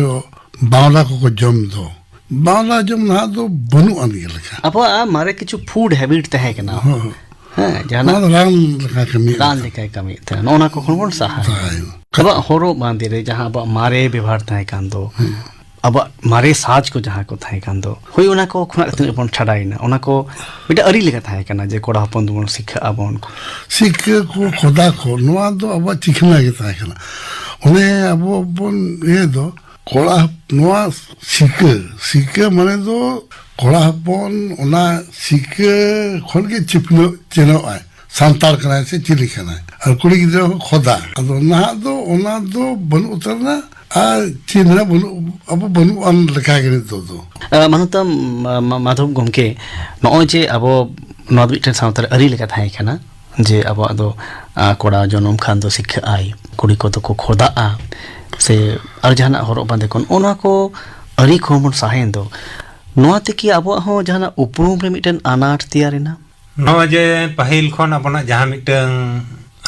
ᱵᱟᱣᱞᱟ ᱠᱚᱠᱚ ᱡᱚᱢ ᱫᱚ, ᱵᱟᱣᱞᱟ ᱡᱚᱢ ᱱᱟᱦᱟᱜ ᱫᱚ ᱵᱟᱹᱱᱩᱜ ᱟᱱ ᱜᱮ ᱞᱮᱠᱟ᱾ ᱟᱵᱚᱣᱟᱜ ᱢᱟᱨᱮ ᱠᱤᱪᱷᱩ food habit ᱛᱟᱦᱮᱸ ᱠᱟᱱᱟ᱾ ᱦᱳᱭ, ᱦᱳᱭ᱾ ᱦᱮᱸ, ᱡᱟᱦᱟᱱᱟᱜ ᱱᱚᱣᱟ ᱫᱚ ᱨᱟᱱ ᱞᱮᱠᱟ ᱠᱟᱹᱢᱤᱭᱮᱫ ᱨᱟᱱ ᱛᱟᱦᱮᱸᱫ᱾ ᱞᱮᱠᱟᱭ ᱠᱟᱹᱢᱤᱭᱮᱫ ᱛᱟᱦᱮᱸᱫ᱾ ᱱᱚᱜᱼᱚ ᱱᱚᱣᱟ ᱠᱚ ᱠᱷᱚᱱ ᱵᱚᱱ ᱥᱟᱦᱟᱭᱮᱱᱟ᱾ ᱥᱟᱦᱟᱭᱮᱱᱟ᱾ ᱟᱵᱚᱣᱟᱜ ᱦᱚᱨᱚᱜ ᱵᱟᱸᱫᱮ ᱨᱮ ᱡᱟᱦᱟᱸ ᱟᱵᱚᱣᱟᱜ ᱢᱟᱨᱮ ᱵᱮᱵᱚᱦᱟᱨ ᱛᱟᱦᱮᱸ ᱠᱟᱱ ᱫᱚ, ᱦᱮᱸ᱾ ᱟᱵᱚᱣᱟᱜ ᱢᱟᱨᱮ ᱥᱟᱡᱽ ᱠᱚ ᱡᱟᱦᱟᱸ ᱠᱚ ᱛᱟᱦᱮᱸ ᱠᱟᱱ ᱫᱚ, ᱦᱳᱭ, ᱚᱱᱟ ᱠᱚ ᱠᱷᱚᱱᱟᱜ ᱛᱤᱱᱟᱹᱜ ᱵᱚᱱ ᱪᱷᱟᱰᱟᱭᱮᱱᱟ, ᱚᱱᱟ ᱠᱚ ᱢᱤᱫᱴᱟᱝ ᱟᱹᱨᱤ ᱞᱮᱠᱟ ᱛᱟᱦᱮᱸ ᱠᱟᱱᱟ ᱡᱮ ᱠᱚᱲᱟ ᱦᱚᱯᱚᱱ ᱫᱚᱵᱚᱱ ᱥᱤᱠᱷᱟᱹᱜ ᱟᱵᱚᱱ᱾ ᱥᱤᱠᱷᱟᱹ ᱠᱚ, ᱠᱷᱚᱫᱟ ᱠᱚ, ᱱᱚᱣᱟ ᱫᱚ ᱟᱵᱚᱣᱟᱜ ᱪᱤᱠᱷᱱᱟ ᱜᱮ ᱛᱟᱦᱮᱸ ᱠᱟᱱᱟ᱾ ᱚᱱᱮ ᱟᱵᱚ ᱵᱚᱱ ᱤᱭᱟᱹ ᱫᱚ, ᱠᱚᱲᱟ ᱦᱚᱯ-, ᱱᱚᱣᱟ ᱥᱤᱠᱟᱹ, ᱥᱤᱠᱟᱹ ᱢᱟᱱᱮ ᱫᱚ ᱠᱚᱲᱟ ᱦᱚᱯᱚᱱ ᱚᱱᱟ ᱥᱤᱠᱟᱹ ᱠᱷᱚᱱ ᱜᱮ ᱪᱤᱯᱱᱟᱹᱜ ᱪᱮᱱᱚᱜ ᱟᱭ, ᱥᱟᱱᱛᱟᱲ ᱠᱟᱱᱟᱭ ᱥᱮ ᱪᱤᱞᱤ ᱠᱟᱱᱟᱭ᱾ ᱟᱨ ᱠᱩᱲᱤ ᱜᱤᱫᱽᱨᱟᱹ ᱦᱚᱸ ᱠᱷᱚᱫᱟ᱾ ᱟᱫᱚ ᱱᱟᱦᱟᱜ ᱫᱚ ᱚᱱᱟ ᱫᱚ ᱵᱟᱹᱱᱩᱜ ᱩᱛᱟᱹᱨ ᱮᱱᱟ, ᱟᱨ ᱪᱤᱱᱦᱟᱹ ᱵᱟᱹᱱᱩᱜ, ᱟᱵᱚ ᱵᱟᱹᱱᱩᱜ ᱟᱱ ᱞᱮᱠᱟ ᱜᱮ ᱱᱤᱛᱚᱜ ᱫᱚ᱾ ᱟᱸ, ᱢᱟᱱᱚᱛᱟᱢ, ᱢᱟ-, ᱢᱟ-, ᱢᱟᱫᱷᱚᱵ ᱜᱚᱢᱠᱮ, ᱱᱚᱜᱼᱚᱭ ᱡᱮ ᱟᱵᱚ ᱱᱚᱣᱟ ᱫᱚ ᱢᱤᱫᱴᱮᱱ ᱥᱟᱶᱛᱟ ᱨᱮ ᱟᱹᱨᱤ ᱞᱮᱠᱟ ᱛᱟᱦᱮᱸ ᱠᱟᱱᱟ, ᱡᱮ ᱟᱵᱚᱣᱟᱜ ᱫᱚ, ᱟᱸ, ᱠᱚᱲᱟ ᱡᱚᱱᱚᱢ ᱠᱷᱟᱱ ᱫᱚ ᱥᱤᱠᱷᱟᱹᱜ ᱟᱭ, ᱠᱩᱲᱤ ᱠᱚᱫᱚ ᱠᱚ ᱠᱷᱚᱫᱟᱜᱼᱟ, ᱥᱮ ᱟᱨ ᱡᱟᱦᱟᱱᱟᱜ ᱦᱚᱨᱚᱜ ᱵᱟᱸᱫᱮ ᱠᱚ, ᱱᱚᱜᱼᱚ ᱱᱚᱣᱟ ᱠᱚ ᱟᱹᱨᱤ ᱠᱷᱚᱱ ᱵᱚᱱ ᱥᱟᱦᱟᱭᱮᱱ ᱫᱚ, ᱱᱚᱣᱟ ᱛᱮᱠᱤ ᱟᱵᱚᱣᱟᱜ ᱦᱚᱸ ᱡᱟᱦᱟᱱᱟᱜ ᱩᱯᱨᱩᱢ ᱨᱮ ᱢᱤᱫᱴᱮᱱ ᱟᱱᱟᱴ ᱛᱮᱭᱟᱨ ᱮᱱᱟ? ᱱᱚᱜᱼᱚᱭ ᱡᱮ ᱯᱟᱹᱦᱤᱞ ᱠᱷᱚᱱ ᱟᱵᱚᱱᱟᱜ ᱡᱟᱦᱟᱸ ᱢᱤᱫᱴᱟᱝ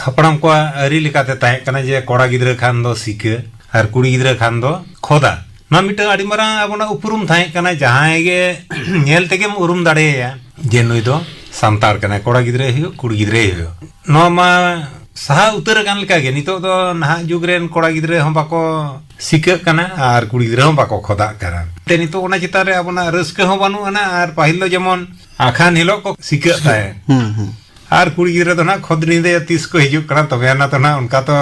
ᱦᱟᱯᱲᱟᱢ ᱠᱚᱣᱟᱜ ᱟᱹᱨᱤ ᱞᱮᱠᱟᱛᱮ ᱛᱟᱦᱮᱸ ᱠᱟᱱᱟ ᱡᱮ ᱠᱚᱲᱟ ᱜᱤᱫᱽᱨᱟᱹ ᱠᱷᱟᱱ ᱫᱚ ᱥᱤᱠᱟᱹ ᱟᱨ ᱠᱩᱲᱤ ᱜᱤᱫᱽᱨᱟᱹ ᱠᱷᱟᱱ ᱫᱚ ᱠᱷᱚᱫᱟ, ᱱᱚᱣᱟ ᱢᱤᱫᱴᱟᱝ ᱟᱹᱰᱤ ᱢᱟᱨᱟᱝ ᱟᱵᱚᱱᱟᱜ ᱩᱯᱨᱩᱢ ᱛᱟᱦᱮᱸ ᱠᱟᱱᱟ᱾ ᱡᱟᱦᱟᱸᱭ ᱜᱮ ᱧᱮᱞ ᱛᱮᱜᱮᱢ ᱩᱨᱩᱢ ᱫᱟᱲᱮᱭᱟᱭᱟ ᱡᱮ ᱱᱩᱭ ᱫᱚ ᱥᱟᱱᱛᱟᱲ ᱠᱟᱱᱟᱭ, ᱠᱚᱲᱟ ᱜᱤᱫᱽᱨᱟᱹᱭ ᱦᱩᱭᱩᱜ, ᱠᱩᱲᱤ ᱜᱤᱫᱽᱨᱟᱹᱭ ᱦᱩᱭᱩᱜ᱾ ᱱᱚᱣᱟ ᱢᱟ ᱥᱟᱦᱟ ᱩᱛᱟᱹᱨ ᱟᱠᱟᱱ ᱞᱮᱠᱟᱜᱮ᱾ ᱱᱤᱛᱚᱜ ᱫᱚ ᱱᱟᱦᱟᱜ ᱡᱩᱜᱽ ᱨᱮᱱ ᱠᱚᱲᱟ ᱜᱤᱫᱽᱨᱟᱹ ᱦᱚᱸ ᱵᱟᱠᱚ ᱥᱤᱠᱟᱹᱜ ᱠᱟᱱᱟ ᱟᱨ ᱠᱩᱲᱤ ᱜᱤᱫᱽᱨᱟᱹ ᱦᱚᱸ ᱵᱟᱠᱚ ᱠᱷᱚᱫᱟᱜ ᱠᱟᱱᱟ᱾ ᱛᱮ ᱱᱤᱛᱚᱜ ᱚᱱᱟ ᱪᱮᱛᱟᱱ ᱨᱮ ᱟᱵᱚᱱᱟᱜ ᱨᱟᱹᱥᱠᱟᱹ ᱦᱚᱸ ᱵᱟᱹᱱᱩᱜ ᱟᱱᱟ᱾ ᱟᱨ ᱯᱟᱹᱦᱤᱞ ᱫᱚ ᱡᱮᱢᱚᱱ ᱟᱠᱷᱟᱱ ᱦᱤᱞᱳᱜ ᱠᱚ ᱥᱤᱠᱟᱹᱜ ᱛᱟᱦᱮᱸᱫ᱾ ᱦᱩᱸ, ᱦᱩᱸ᱾ ᱟᱨ ᱠᱩᱲᱤ ᱜᱤᱫᱽᱨᱟᱹ ᱫᱚ ᱱᱟᱦᱟᱜ ᱠᱷᱚᱫᱽᱱᱤ ᱫᱮ ᱛᱤᱥ ᱠᱚ ᱦᱤᱡᱩᱜ ᱠᱟᱱᱟ, ᱛᱚᱵᱮ ᱟᱱᱟ ᱫᱚ ᱱᱟᱦᱟᱜ ᱚᱱᱠᱟ ᱛᱚ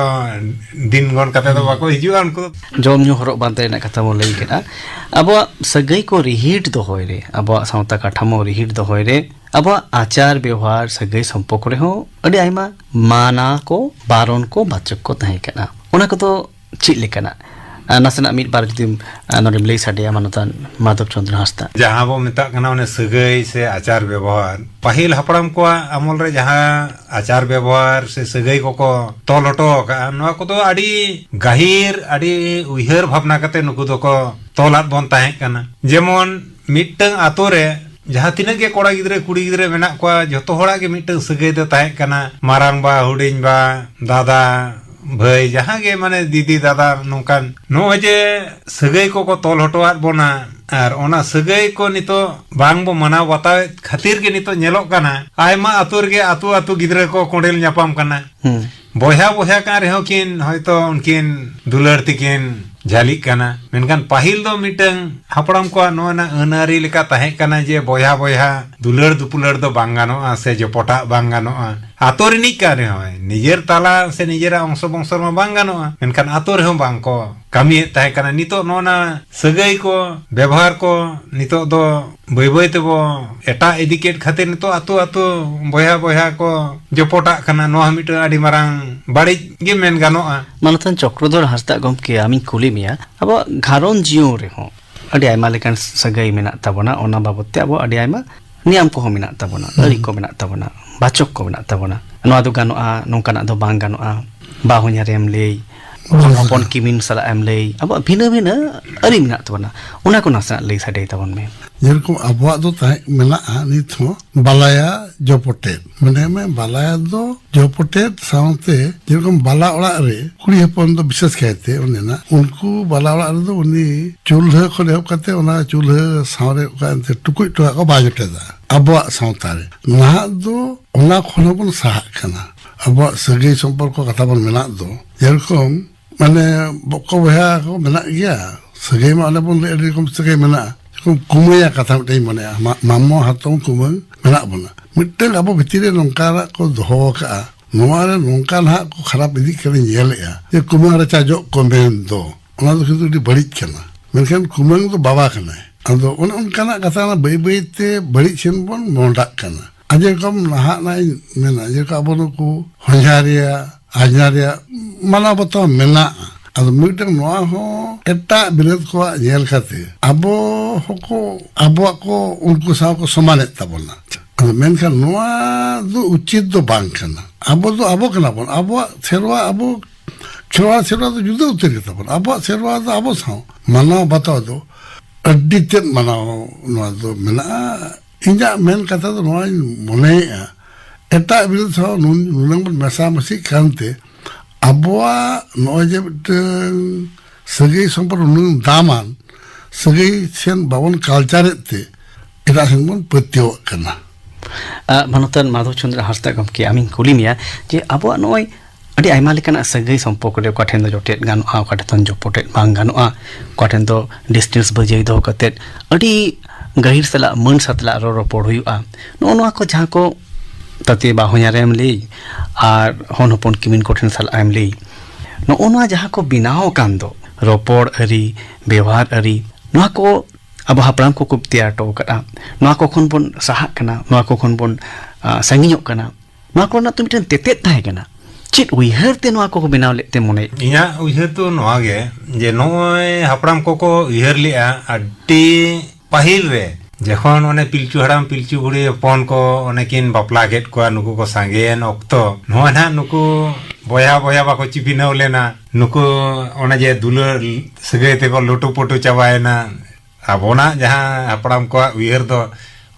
ᱫᱤᱱ ᱜᱚᱱ ᱠᱟᱛᱮ ᱫᱚ ᱵᱟᱠᱚ ᱦᱤᱡᱩᱜᱼᱟ ᱩᱱᱠᱩ ᱫᱚ᱾ ᱡᱚᱢ ᱧᱩ ᱦᱚᱨᱚᱜ ᱵᱟᱸᱫᱮ ᱨᱮᱱᱟᱜ ᱠᱟᱛᱷᱟ ᱵᱚᱱ ᱞᱟᱹᱭ ᱠᱮᱫᱟ᱾ ᱟᱵᱚᱣᱟᱜ ᱥᱟᱹᱜᱟᱹᱭ ᱠᱚ ᱨᱤᱦᱤᱴ ᱫᱚᱦᱚᱭ ᱨᱮ, ᱟᱵᱚᱣᱟᱜ ᱥᱟᱶᱛᱟ ᱠᱟᱴᱷᱟᱢᱳ ᱨᱤᱦᱤᱴ ᱫᱚᱦᱚᱭ ᱨᱮ, ᱟᱵᱚᱣᱟᱜ ᱟᱪᱟᱨ ᱵᱮᱣᱦᱟᱨ ᱥᱟᱹᱜᱟᱹᱭ ᱥᱚᱢᱯᱚᱨᱠᱚ ᱨᱮᱦᱚᱸ ᱟᱹᱰᱤ ᱟᱭᱢᱟ ᱢᱟᱱᱟ ᱠᱚ, ᱵᱟᱨᱚᱱ ᱠᱚ, ᱵᱟᱪᱚᱠ ᱠᱚ ᱛᱟᱦᱮᱸ ᱠᱟᱱᱟ᱾ ᱚᱱᱟ ᱠᱚᱫᱚ ᱪᱮᱫ ᱞᱮᱠᱟᱱᱟᱜ? ᱟᱨ ᱱᱟᱥᱮᱱᱟᱜ ᱢᱤᱫ ᱵᱟᱨ ᱡᱩᱫᱤᱢ, ᱟᱨ ᱱᱚᱰᱮᱢ ᱞᱟᱹᱭ ᱥᱟᱰᱮᱭᱟ, ᱢᱟᱱᱚᱛᱟᱱ ᱢᱟᱫᱷᱚᱵ ᱪᱚᱸᱫᱽᱨᱚ ᱦᱟᱸᱥᱫᱟ᱾ ᱡᱟᱦᱟᱸ ᱵᱚ ᱢᱮᱛᱟᱜ ᱠᱟᱱᱟ ᱚᱱᱮ ᱥᱟᱹᱜᱟᱹᱭ ᱥᱮ ᱟᱪᱟᱨ ᱵᱮᱵᱚᱦᱟᱨ, ᱯᱟᱹᱦᱤᱞ ᱦᱟᱯᱲᱟᱢ ᱠᱚᱣᱟᱜ ᱟᱢᱚᱞ ᱨᱮ ᱡᱟᱦᱟᱸ ᱟᱪᱟᱨ ᱵᱮᱵᱚᱦᱟᱨ ᱥᱮ ᱥᱟᱹᱜᱟᱹᱭ ᱠᱚᱠᱚ ᱛᱚᱞ ᱦᱚᱴᱚ ᱟᱠᱟᱫᱼᱟ, ᱱᱚᱣᱟ ᱠᱚᱫᱚ ᱟᱹᱰᱤ ᱜᱟᱹᱦᱤᱨ, ᱟᱹᱰᱤ ᱩᱭᱦᱟᱹᱨ ᱵᱷᱟᱵᱽᱱᱟ ᱠᱟᱛᱮ ᱱᱩᱠᱩ ᱫᱚᱠᱚ ᱛᱚᱞᱟᱫ ᱵᱚᱱ ᱛᱟᱦᱮᱸ ᱠᱟᱱᱟ᱾ ᱡᱮᱢᱚᱱ ᱢᱤᱫᱴᱟᱝ ᱟᱛᱳ ᱨᱮ ᱡᱟᱦᱟᱸ ᱛᱤᱱᱟᱹᱜ ᱜᱮ ᱠᱚᱲᱟ ᱜᱤᱫᱽᱨᱟᱹ, ᱠᱩᱲᱤ ᱜᱤᱫᱽᱨᱟᱹ ᱢᱮᱱᱟᱜ ᱠᱚᱣᱟ, ᱡᱷᱚᱛᱚ ᱦᱚᱲᱟᱜ ᱜᱮ ᱢᱤᱫᱴᱟᱝ ᱥᱟᱹᱜᱟᱹᱭ ᱫᱚ ᱛᱟᱦᱮᱸ ᱠᱟᱱᱟ᱾ ᱢᱟᱨᱟᱝ ᱵᱟ, ᱦᱩᱰᱤᱧ ᱵᱟ, ᱫᱟᱫᱟ, ᱵᱷᱟᱹᱭ, ᱡᱟᱦᱟᱸ ᱜᱮ ᱢᱟᱱᱮ ᱫᱤᱫᱤ, ᱫᱟᱫᱟ, ᱱᱚᱝᱠᱟᱱ ᱱᱚᱜᱼᱚᱭ ᱡᱮ ᱥᱟᱹᱜᱟᱹᱭ ᱠᱚᱠᱚ ᱛᱚᱞ ᱦᱚᱴᱚᱣᱟᱫ ᱵᱚᱱᱟ, ᱟᱨ ᱚᱱᱟ ᱥᱟᱹᱜᱟᱹᱭ ᱠᱚ ᱱᱤᱛᱚᱜ ᱵᱟᱝ ᱵᱚ ᱢᱟᱱᱟᱣ ᱵᱟᱛᱟᱣᱮᱫ ᱠᱷᱟᱹᱛᱤᱨ ᱜᱮ ᱱᱤᱛᱚᱜ ᱧᱮᱞᱚᱜ ᱠᱟᱱᱟ ᱟᱭᱢᱟ ᱟᱛᱳ ᱨᱮᱜᱮ ᱟᱛᱳ ᱟᱛᱳ ᱜᱤᱫᱽᱨᱟᱹ ᱠᱚ ᱠᱚᱸᱰᱮᱞ ᱧᱟᱯᱟᱢ ᱠᱟᱱᱟ᱾ ᱦᱩᱸ᱾ ᱵᱚᱭᱦᱟ ᱵᱚᱭᱦᱟ ᱠᱟᱱ ᱨᱮᱦᱚᱸ ᱠᱤᱱ ᱦᱚᱭᱛᱚ ᱩᱱᱠᱤᱱ ᱫᱩᱞᱟᱹᱲ ᱛᱮᱠᱤᱱ ᱡᱷᱟᱹᱞᱤᱜ ᱠᱟᱱᱟ᱾ ᱢᱮᱱᱠᱷᱟᱱ ᱯᱟᱹᱦᱤᱞ ᱫᱚ ᱢᱤᱫᱴᱟᱝ ᱦᱟᱯᱲᱟᱢ ᱠᱚᱣᱟᱜ ᱱᱚᱣᱟ ᱨᱮᱱᱟᱜ ᱟᱹᱱ ᱟᱹᱨᱤ ᱞᱮᱠᱟ ᱛᱟᱦᱮᱸ ᱠᱟᱱᱟ ᱡᱮ ᱵᱚᱭᱦᱟ ᱵᱚᱭᱦᱟ ᱫᱩᱞᱟᱹᱲ ᱫᱩᱯᱩᱞᱟᱹᱲ ᱫᱚ ᱵᱟᱝ ᱜᱟᱱᱚᱜᱼᱟ ᱥᱮ ᱡᱚᱯᱚᱴᱟᱜ ᱵᱟᱝ ᱜᱟᱱᱚᱜᱼᱟ᱾ ᱟᱛᱳ ᱨᱤᱱᱤᱡ ᱠᱟᱱ ᱨᱮᱦᱚᱸᱭ, ᱱᱤᱡᱮᱨ ᱛᱟᱞᱟ ᱥᱮ ᱱᱤᱡᱮᱨᱟᱜ ᱚᱝᱥᱚ ᱵᱚᱝᱥᱚ ᱨᱮᱢᱟ ᱵᱟᱝ ᱜᱟᱱᱚᱜᱼᱟ, ᱢᱮᱱᱠᱷᱟᱱ ᱟᱛᱳ ᱨᱮᱦᱚᱸ ᱵᱟᱝ ᱠᱚ ᱠᱟᱹᱢᱤᱭᱮᱫ ᱛᱟᱦᱮᱸ ᱠᱟᱱᱟ᱾ ᱱᱤᱛᱚᱜ ᱱᱚᱜᱼᱚ ᱱᱟ ᱥᱟᱹᱜᱟᱹᱭ ᱠᱚ, ᱵᱮᱵᱚᱦᱟᱨ ᱠᱚ ᱱᱤᱛᱚᱜ ᱫᱚ ᱵᱟᱹᱭ ᱵᱟᱹᱭ ᱛᱮᱵᱚ ᱮᱴᱟᱜ ᱤᱫᱤ ᱠᱮᱫ ᱠᱷᱟᱹᱛᱤᱨ ᱱᱤᱛᱚᱜ ᱟᱛᱳ ᱟᱛᱳ ᱵᱚᱭᱦᱟ ᱵᱚᱭᱦᱟ ᱠᱚ ᱡᱚᱯᱚᱴᱟᱜ ᱠᱟᱱᱟ᱾ ᱱᱚᱣᱟ ᱦᱚᱸ ᱢᱤᱫᱴᱟᱝ ᱟᱹᱰᱤ ᱢᱟᱨᱟᱝ ᱵᱟᱹᱲᱤᱡ ᱜᱮ ᱢᱮᱱ ᱜᱟᱱᱚᱜᱼᱟ᱾ ᱢᱟᱱᱚᱛᱟᱱ ᱪᱚᱠᱨᱚᱫᱷᱚᱨ ᱦᱟᱸᱥᱫᱟ ᱜᱚᱢᱠᱮ, ᱟᱢᱤᱧ ᱠᱩᱞᱤ ᱢᱮᱭᱟ, ᱟᱵᱚᱣᱟᱜ ᱜᱷᱟᱨᱚᱸᱡᱽ ᱡᱤᱭᱚᱱ ᱨᱮᱦᱚᱸ ᱟᱹᱰᱤ ᱟᱭᱢᱟ ᱞᱮᱠᱟᱱ ᱥᱟᱹᱜᱟᱹᱭ ᱢᱮᱱᱟᱜ ᱛᱟᱵᱚᱱᱟ, ᱚᱱᱟ ᱵᱟᱵᱚᱛ ᱛᱮ ᱟᱵᱚ ᱟᱹᱰᱤ ᱟᱭᱢᱟ ᱱᱤᱭᱟᱢ ᱠᱚᱦᱚᱸ ᱢᱮᱱᱟᱜ ᱛᱟᱵᱚᱱᱟ, ᱦᱩᱸ᱾ ᱟᱹᱨᱤ ᱠᱚ ᱢᱮᱱᱟᱜ ᱛᱟᱵᱚᱱᱟ, ᱵᱟᱪᱚᱠ ᱠᱚ ᱢᱮᱱᱟᱜ ᱛᱟᱵᱚᱱᱟ᱾ ᱱᱚᱣᱟ ᱫᱚ ᱜᱟᱱᱚᱜᱼᱟ, ᱱᱚᱝᱠᱟᱱᱟᱜ ᱫᱚ ᱵᱟᱝ ᱜᱟᱱᱚᱜᱼᱟ, ᱵᱟᱹᱦᱚᱧᱦᱟᱨᱮᱢ ᱞᱟᱹᱭ, ᱦᱚᱯᱚᱱ ᱦᱚᱯᱚᱱ ᱠᱤᱢᱤᱱ ᱥᱟᱞᱟᱜ ᱮᱢ ᱞᱟᱹᱭ, ᱟᱵᱚᱣᱟᱜ ᱵᱷᱤᱱᱟᱹ ᱵᱷᱤᱱᱟᱹ ᱟᱹᱨᱤ ᱢᱮᱱᱟᱜ ᱛᱟᱵᱚᱱᱟ, ᱚᱱᱟ ᱠᱚ ᱱᱟᱥᱮᱱᱟᱜ ᱞᱟᱹᱭ ᱥᱟᱰᱮ ᱛᱟᱵᱚᱱ ᱢᱮ᱾ ᱡᱮᱨᱚᱠᱚᱢ ᱟᱵᱚᱣᱟᱜ ᱫᱚ ᱛᱟᱦᱮᱸ ᱢᱮᱱᱟᱜᱼᱟ ᱱᱤᱛ ᱦᱚᱸ ᱵᱟᱞᱟᱭᱟ ᱡᱚᱯᱚᱴᱮᱫ, ᱢᱮᱱᱮ ᱢᱮ ᱵᱟᱞᱟᱭᱟ ᱫᱚ ᱡᱚᱯᱚᱴᱮᱫ ᱥᱟᱶᱛᱮ ᱡᱮᱨᱚᱠᱚᱢ ᱵᱟᱞᱟ ᱚᱲᱟᱜ ᱨᱮ ᱠᱩᱲᱤ ᱦᱚᱯᱚᱱ ᱫᱚ ᱵᱤᱥᱮᱥ ᱠᱟᱭᱛᱮ ᱚᱸᱰᱮᱱᱟᱜ ᱩᱱᱠᱩ ᱵᱟᱞᱟ ᱚᱲᱟᱜ ᱨᱮᱫᱚ ᱩᱱᱤ ᱪᱩᱞᱦᱟᱹ ᱠᱷᱚᱱ ᱮᱦᱚᱵ ᱠᱟᱛᱮ ᱚᱱᱟ ᱪᱩᱞᱦᱟᱹ ᱥᱟᱶᱨᱮ ᱚᱠᱟ ᱮᱱᱛᱮ ᱴᱩᱠᱩᱡ ᱴᱚᱠᱟᱜ ᱠᱚ ᱵᱟᱭ ᱡᱚᱴᱮᱫᱟ ᱟᱵᱚᱣᱟᱜ ᱥᱟᱶᱛᱟ ᱨᱮ᱾ ᱱᱟᱦᱟᱜ ᱫᱚ ᱚᱱᱟ ᱠᱷᱚᱱ ᱦᱚᱸᱵᱚᱱ ᱥᱟᱦᱟᱜ ᱠᱟᱱᱟ᱾ ᱟᱵᱚᱣᱟᱜ ᱥᱟᱹᱜᱟᱹᱭ ᱥᱚᱢᱯᱚᱨᱠᱚ ᱠᱟᱛᱷᱟ ᱵᱚᱱ ᱢᱮᱱᱟᱜ ᱫᱚ, ᱡᱮᱨᱚᱠᱚᱢ ᱢᱟᱱᱮ ᱵᱚᱠᱚ ᱵᱚᱭᱦᱟ ᱠᱚ ᱢᱮᱱᱟᱜ ᱜᱮᱭᱟ, ᱥᱟᱹᱜᱟᱹᱭ ᱢᱟ ᱚᱱᱮ ᱵᱚᱱ ᱞᱟᱹᱭ ᱟᱹᱰᱤ ᱨᱚᱠᱚᱢ ᱥᱟᱹᱜᱟᱹᱭ ᱢᱮᱱᱟᱜᱼᱟ᱾ ᱡᱮᱨᱚᱠᱚᱢ ᱠᱩᱢᱟᱹᱭᱟ ᱠᱟᱛᱷᱟ ᱢᱤᱫᱴᱮᱱ ᱤᱧ ᱢᱚᱱᱮᱭᱟ, ᱢᱟ- ᱢᱟᱢᱚ ᱦᱟᱛᱚᱢ ᱠᱩᱢᱟᱹᱝ ᱢᱮᱱᱟᱜ ᱵᱚᱱᱟ᱾ ᱢᱤᱫᱴᱟᱝ ᱟᱵᱚ ᱵᱷᱤᱛᱤᱨ ᱨᱮ ᱱᱚᱝᱠᱟᱱᱟᱜ ᱠᱚ ᱫᱚᱦᱚ ᱟᱠᱟᱫᱼᱟ, ᱱᱚᱣᱟ ᱨᱮ ᱱᱚᱝᱠᱟ ᱱᱟᱦᱟᱜ ᱠᱚ ᱠᱷᱟᱨᱟᱯ ᱤᱫᱤᱜ ᱠᱟᱱᱟ ᱧᱮᱞᱮᱫᱼᱟ, ᱡᱮ ᱠᱩᱢᱟᱹᱝ ᱨᱟᱪᱟ ᱡᱚᱜ ᱠᱚ ᱢᱮᱱ ᱫᱚ, ᱚᱱᱟ ᱫᱚ ᱠᱤᱱᱛᱩ ᱟᱹᱰᱤ ᱵᱟᱹᱲᱤᱡ ᱠᱟᱱᱟ᱾ ᱢᱮᱱᱠᱷᱟᱱ ᱠᱩᱢᱟᱹᱝ ᱫᱚ ᱵᱟᱵᱟ ᱠᱟᱱᱟᱭ᱾ ᱟᱫᱚ ᱚᱱᱮ ᱚᱱᱠᱟᱱᱟᱜ ᱠᱟᱛᱷᱟ ᱚᱱᱟ ᱵᱟᱹᱭ ᱵᱟᱹᱭ ᱛᱮ ᱵᱟᱹᱲᱤᱡ ᱥᱮᱱ ᱵᱚᱱ ᱢᱚᱦᱰᱟᱜ ᱠᱟᱱᱟ᱾ ᱟᱨ ᱡᱮᱨᱚᱠᱚᱢ ᱱᱟᱦᱟᱜ ᱱᱟᱜ ᱤᱧ ᱢᱮᱱᱟ, ᱡᱮᱨᱚᱠᱚᱢ ᱟᱵᱚ ᱱᱩᱠᱩ ᱦᱚᱧᱦᱟᱨᱤᱭᱟ ᱟᱡᱷᱱᱟᱨᱤᱭᱟ ᱢᱟᱱᱟᱣ ᱵᱟᱛᱟᱣ ᱢᱮᱱᱟᱜᱼᱟ᱾ ᱟᱫᱚ ᱢᱤᱫᱴᱟᱝ ᱱᱚᱣᱟ ᱦᱚᱸ ᱮᱴᱟᱜ ᱵᱤᱞᱟᱹᱛ ᱠᱚᱣᱟᱜ ᱧᱮᱞ ᱠᱟᱛᱮ ᱟᱵᱚ ᱦᱚᱸᱠᱚ ᱟᱵᱚᱣᱟᱜ ᱠᱚ ᱩᱱᱠᱩ ᱥᱟᱶ ᱠᱚ ᱥᱚᱢᱟᱱᱮᱫ ᱛᱟᱵᱚᱱᱟ᱾ ᱟᱫᱚ ᱢᱮᱱᱠᱷᱟᱱ ᱱᱚᱣᱟ ᱫᱚ ᱩᱪᱤᱛ ᱫᱚ ᱵᱟᱝ ᱠᱟᱱᱟ᱾ ᱟᱵᱚ ᱫᱚ ᱟᱵᱚ ᱠᱟᱱᱟ ᱵᱚᱱ, ᱟᱵᱚᱣᱟᱜ ᱥᱮᱨᱣᱟ, ᱟᱵᱚ ᱠᱷᱮᱨᱣᱟᱲ ᱥᱮᱨᱣᱟ ᱫᱚ ᱡᱩᱫᱟᱹ ᱩᱛᱟᱹᱨ ᱜᱮᱛᱟ ᱵᱚᱱᱟ᱾ ᱟᱵᱚᱣᱟᱜ ᱥᱮᱨᱣᱟ ᱫᱚ ᱟᱵᱚ ᱥᱟᱶ ᱢᱟᱱᱟᱣ ᱵᱟᱛᱟᱣ ᱫᱚ ᱟᱹᱰᱤ ᱛᱮᱫ ᱢᱟᱱᱟᱣ ᱱᱚᱣᱟ ᱫᱚ ᱢᱮᱱᱟᱜᱼᱟ᱾ ᱤᱧᱟᱹᱜ ᱢᱮᱱ ᱠᱟᱛᱷᱟ ᱫᱚ ᱱᱚᱣᱟᱧ ᱢᱚᱱᱮᱭᱮᱫᱼᱟ, ᱮᱴᱟᱜ ᱵᱤᱨᱟᱹᱫ ᱥᱟᱶ ᱱᱩᱱ- ᱱᱩᱱᱟᱹᱝ ᱵᱚᱱ ᱢᱮᱥᱟᱢᱟᱹᱥᱤᱜ ᱠᱟᱱᱛᱮ ᱟᱵᱚᱣᱟᱜ ᱱᱚᱜᱼᱚᱭ ᱡᱮ ᱢᱤᱫᱴᱟᱝ ᱥᱟᱹᱜᱟᱹᱭ ᱥᱚᱢᱯᱚᱨᱠᱚ ᱱᱩᱱᱟᱹᱝ ᱫᱟᱢᱟᱱ ᱥᱟᱹᱜᱟᱹᱭ ᱥᱮᱱ ᱵᱟᱵᱚᱱ ᱠᱟᱞᱪᱟᱨᱮᱫ ᱛᱮ ᱮᱴᱟᱜ ᱥᱮᱱ ᱵᱚᱱ ᱯᱟᱹᱛᱭᱟᱹᱣᱟᱜ ᱠᱟᱱᱟ᱾ ᱟᱜ, ᱢᱟᱱᱚᱛᱟᱱ ᱢᱟᱫᱷᱚᱵ ᱪᱚᱸᱫᱽᱨᱚ ᱦᱟᱸᱥᱫᱟ ᱜᱚᱢᱠᱮ, ᱟᱢᱤᱧ ᱠᱩᱞᱤ ᱢᱮᱭᱟ ᱡᱮ ᱟᱵᱚᱣᱟᱜ ᱱᱚᱜᱼᱚᱭ ᱟᱹᱰᱤ ᱟᱭᱢᱟ ᱞᱮᱠᱟᱱᱟᱜ ᱥᱟᱹᱜᱟᱹᱭ ᱥᱚᱢᱯᱚᱨᱠᱚ ᱨᱮ ᱚᱠᱟ ᱴᱷᱮᱱ ᱫᱚ ᱡᱚᱴᱮᱫ ᱜᱟᱱᱚᱜᱼᱟ, ᱚᱠᱟ ᱴᱷᱮᱱ ᱫᱚ ᱡᱚᱯᱚᱴᱮᱫ ᱵᱟᱝ ᱜᱟᱱᱚᱜᱼᱟ, ᱚᱠᱟ ᱴᱷᱮᱱ ᱫᱚ ᱰᱤᱥᱴᱮᱱᱥ ᱵᱟᱹᱡᱟᱹᱭ ᱫᱚᱦᱚ ᱠᱟᱛᱮᱫ ᱟᱹᱰᱤ ᱜᱟᱹᱦᱤᱨ ᱥᱟᱞᱟᱜ ᱢᱟᱹᱱ ᱥᱟᱛᱞᱟᱜ ᱨᱚᱲ ᱨᱚᱯᱚᱲ ᱦᱩᱭᱩᱜᱼᱟ᱾ ᱱᱚᱜᱼᱚ ᱱᱚᱣᱟ ᱠᱚ ᱡᱟᱦᱟᱸ ᱠᱚ ᱛᱟᱛᱮ ᱵᱟᱦᱚᱧᱟᱨᱮᱢ ᱞᱟᱹᱭ ᱟᱨ ᱦᱚᱱ ᱦᱚᱯᱚᱱ ᱠᱤᱢᱤᱱ ᱠᱚᱴᱷᱮᱱ ᱥᱟᱞᱟᱜ ᱮᱢ ᱞᱟᱹᱭ, ᱱᱚᱜᱼᱚ ᱱᱚᱣᱟ ᱡᱟᱦᱟᱸ ᱠᱚ ᱵᱮᱱᱟᱣ ᱟᱠᱟᱱ ᱫᱚ ᱨᱚᱯᱚᱲ ᱟᱹᱨᱤ, ᱵᱮᱣᱦᱟᱨ ᱟᱹᱨᱤ, ᱱᱚᱣᱟ ᱠᱚ ᱟᱵᱚ ᱦᱟᱯᱲᱟᱢ ᱠᱚᱠᱚ ᱛᱮᱭᱟᱨ ᱦᱚᱴᱚ ᱟᱠᱟᱫᱼᱟ᱾ ᱱᱚᱣᱟ ᱠᱚ ᱠᱷᱚᱱ ᱵᱚᱱ ᱥᱟᱦᱟᱜ ᱠᱟᱱᱟ, ᱱᱚᱣᱟ ᱠᱚ ᱠᱷᱚᱱ ᱵᱚᱱ, ᱟ, ᱥᱟᱺᱜᱤᱧᱚᱜ ᱠᱟᱱᱟ᱾ ᱱᱚᱣᱟ ᱠᱚᱨᱮᱱᱟᱜ ᱛᱚ ᱢᱤᱫᱴᱮᱱ ᱛᱮᱛᱮᱫ ᱛᱟᱦᱮᱸ ᱠᱟᱱᱟ᱾ ᱪᱮᱫ ᱩᱭᱦᱟᱹᱨ ᱛᱮ ᱱᱚᱣᱟ ᱠᱚᱠᱚ ᱵᱮᱱᱟᱣ ᱞᱮᱫ ᱛᱮ ᱢᱚᱱᱮ? ᱤᱧᱟᱹᱜ ᱩᱭᱦᱟᱹᱨ ᱫᱚ ᱱᱚᱣᱟ ᱜᱮ, ᱡᱮ ᱱᱚᱜᱼᱚᱭ ᱦᱟᱯᱲᱟᱢ ᱠᱚᱠᱚ ᱩᱭᱦᱟᱹᱨ ᱞᱮᱫᱼᱟ, ᱟᱹᱰᱤ ᱯᱟᱹᱦᱤᱞ ᱨᱮ ᱡᱚᱠᱷᱚᱱ ᱚᱱᱮ ᱯᱤᱞᱪᱩ ᱦᱟᱲᱟᱢ ᱯᱤᱞᱪᱩ ᱵᱩᱲᱦᱤ ᱦᱚᱯᱚᱱ ᱠᱚ ᱚᱱᱮ ᱠᱤᱱ ᱵᱟᱯᱞᱟ ᱠᱮᱫ ᱠᱚᱣᱟ, ᱱᱩᱠᱩ ᱠᱚ ᱥᱟᱸᱜᱮᱭᱮᱱ ᱚᱠᱛᱚ, ᱱᱚᱣᱟ ᱱᱟᱦᱟᱜ ᱱᱩᱠᱩ ᱵᱚᱭᱦᱟ ᱵᱚᱭᱦᱟ ᱵᱟᱠᱚ ᱪᱤᱯᱤᱱᱟᱹᱣ ᱞᱮᱱᱟ, ᱱᱩᱠᱩ ᱚᱱᱮ ᱡᱮ ᱫᱩᱞᱟᱹᱲ ᱥᱟᱹᱜᱟᱹᱭ ᱛᱮᱠᱚ ᱞᱩᱴᱩ ᱯᱩᱴᱩ ᱪᱟᱵᱟᱭᱮᱱᱟ᱾ ᱟᱵᱚᱱᱟᱜ ᱡᱟᱦᱟᱸ ᱦᱟᱯᱲᱟᱢ ᱠᱚᱣᱟᱜ ᱩᱭᱦᱟᱹᱨ ᱫᱚ,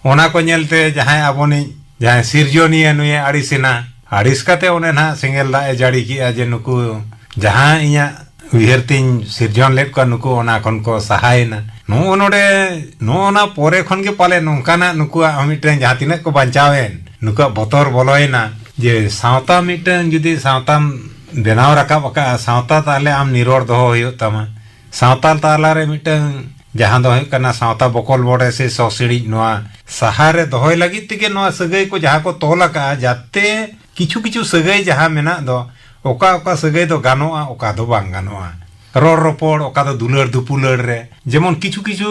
ᱚᱱᱟ ᱠᱚ ᱧᱮᱞᱛᱮ ᱡᱟᱦᱟᱸᱭ ᱟᱵᱚᱱᱤᱡ ᱡᱟᱦᱟᱸᱭ ᱥᱤᱨᱡᱚᱱᱤᱭᱟᱹ ᱱᱩᱭᱮ ᱟᱹᱲᱤᱥᱮᱱᱟ, ᱟᱹᱲᱤᱥ ᱠᱟᱛᱮ ᱚᱱᱮ ᱱᱟᱦᱟᱜ ᱥᱮᱸᱜᱮᱞ ᱫᱟᱜ ᱮ ᱡᱟᱹᱲᱤ ᱠᱮᱜᱼᱟ ᱡᱮ ᱱᱩᱠᱩ ᱡᱟᱦᱟᱸ ᱤᱧᱟᱹᱜ ᱩᱭᱦᱟᱹᱨ ᱛᱤᱧ ᱥᱤᱨᱡᱚᱱ ᱞᱮᱫ ᱠᱚᱣᱟ, ᱱᱩᱠᱩ ᱚᱱᱟ ᱠᱷᱚᱱ ᱠᱚ ᱥᱟᱦᱟᱭᱮᱱᱟ᱾ ᱱᱚᱜᱼᱚ ᱱᱚᱰᱮ, ᱱᱚᱜᱼᱚ ᱱᱟ ᱯᱚᱨᱮ ᱠᱷᱚᱱ ᱜᱮ ᱯᱟᱞᱮ ᱱᱚᱝᱠᱟᱱᱟᱜ ᱱᱩᱠᱩᱣᱟᱜ ᱦᱚᱸ ᱢᱤᱫᱴᱮᱱ ᱡᱟᱦᱟᱸ ᱛᱤᱱᱟᱹᱜ ᱠᱚ ᱵᱟᱧᱪᱟᱣᱮᱱ, ᱱᱩᱠᱩᱣᱟᱜ ᱵᱚᱛᱚᱨ ᱵᱚᱞᱚᱭᱮᱱᱟ ᱡᱮ ᱥᱟᱶᱛᱟ ᱢᱤᱫᱴᱮᱱ ᱡᱩᱫᱤ ᱥᱟᱶᱛᱟᱢ ᱵᱮᱱᱟᱣ ᱨᱟᱠᱟᱵ ᱟᱠᱟᱫᱼᱟ, ᱥᱟᱶᱛᱟ ᱛᱟᱦᱚᱞᱮ ᱟᱢ ᱱᱤᱨᱚᱲ ᱫᱚᱦᱚ ᱦᱩᱭᱩᱜ ᱛᱟᱢᱟ᱾ ᱥᱟᱶᱛᱟ ᱛᱟᱞᱟᱨᱮ ᱢᱤᱫᱴᱟᱝ ᱡᱟᱦᱟᱸ ᱫᱚ ᱦᱩᱭᱩᱜ ᱠᱟᱱᱟ ᱥᱟᱶᱛᱟ ᱵᱚᱠᱚᱞ ᱵᱚᱰᱮ ᱥᱮ ᱥᱚᱥᱤᱲᱤᱡ, ᱱᱚᱣᱟ ᱥᱟᱦᱟ ᱨᱮ ᱫᱚᱦᱚᱭ ᱞᱟᱹᱜᱤᱫ ᱛᱮᱜᱮ ᱱᱚᱣᱟ ᱥᱟᱹᱜᱟᱹᱭ ᱠᱚ ᱡᱟᱦᱟᱸ ᱠᱚ ᱛᱚᱞ ᱟᱠᱟᱫᱼᱟ, ᱡᱟᱛᱮ ᱠᱤᱪᱷᱩ ᱠᱤᱪᱷᱩ ᱥᱟᱹᱜᱟᱹᱭ ᱡᱟᱦᱟᱸ ᱢᱮᱱᱟᱜ ᱫᱚ, ᱚᱠᱟ ᱚᱠᱟ ᱥᱟᱹᱜᱟᱹᱭ ᱫᱚ ᱜᱟᱱᱚᱜᱼᱟ, ᱚᱠᱟ ᱫᱚ ᱵᱟᱝ ᱜᱟᱱᱚᱜᱼᱟ, ᱨᱚᱲ ᱨᱚᱯᱚᱲ, ᱚᱠᱟ ᱫᱚ ᱫᱩᱞᱟᱹᱲ ᱫᱩᱯᱩᱞᱟᱹᱲ ᱨᱮ, ᱡᱮᱢᱚᱱ ᱠᱤᱪᱷᱩ ᱠᱤᱪᱷᱩ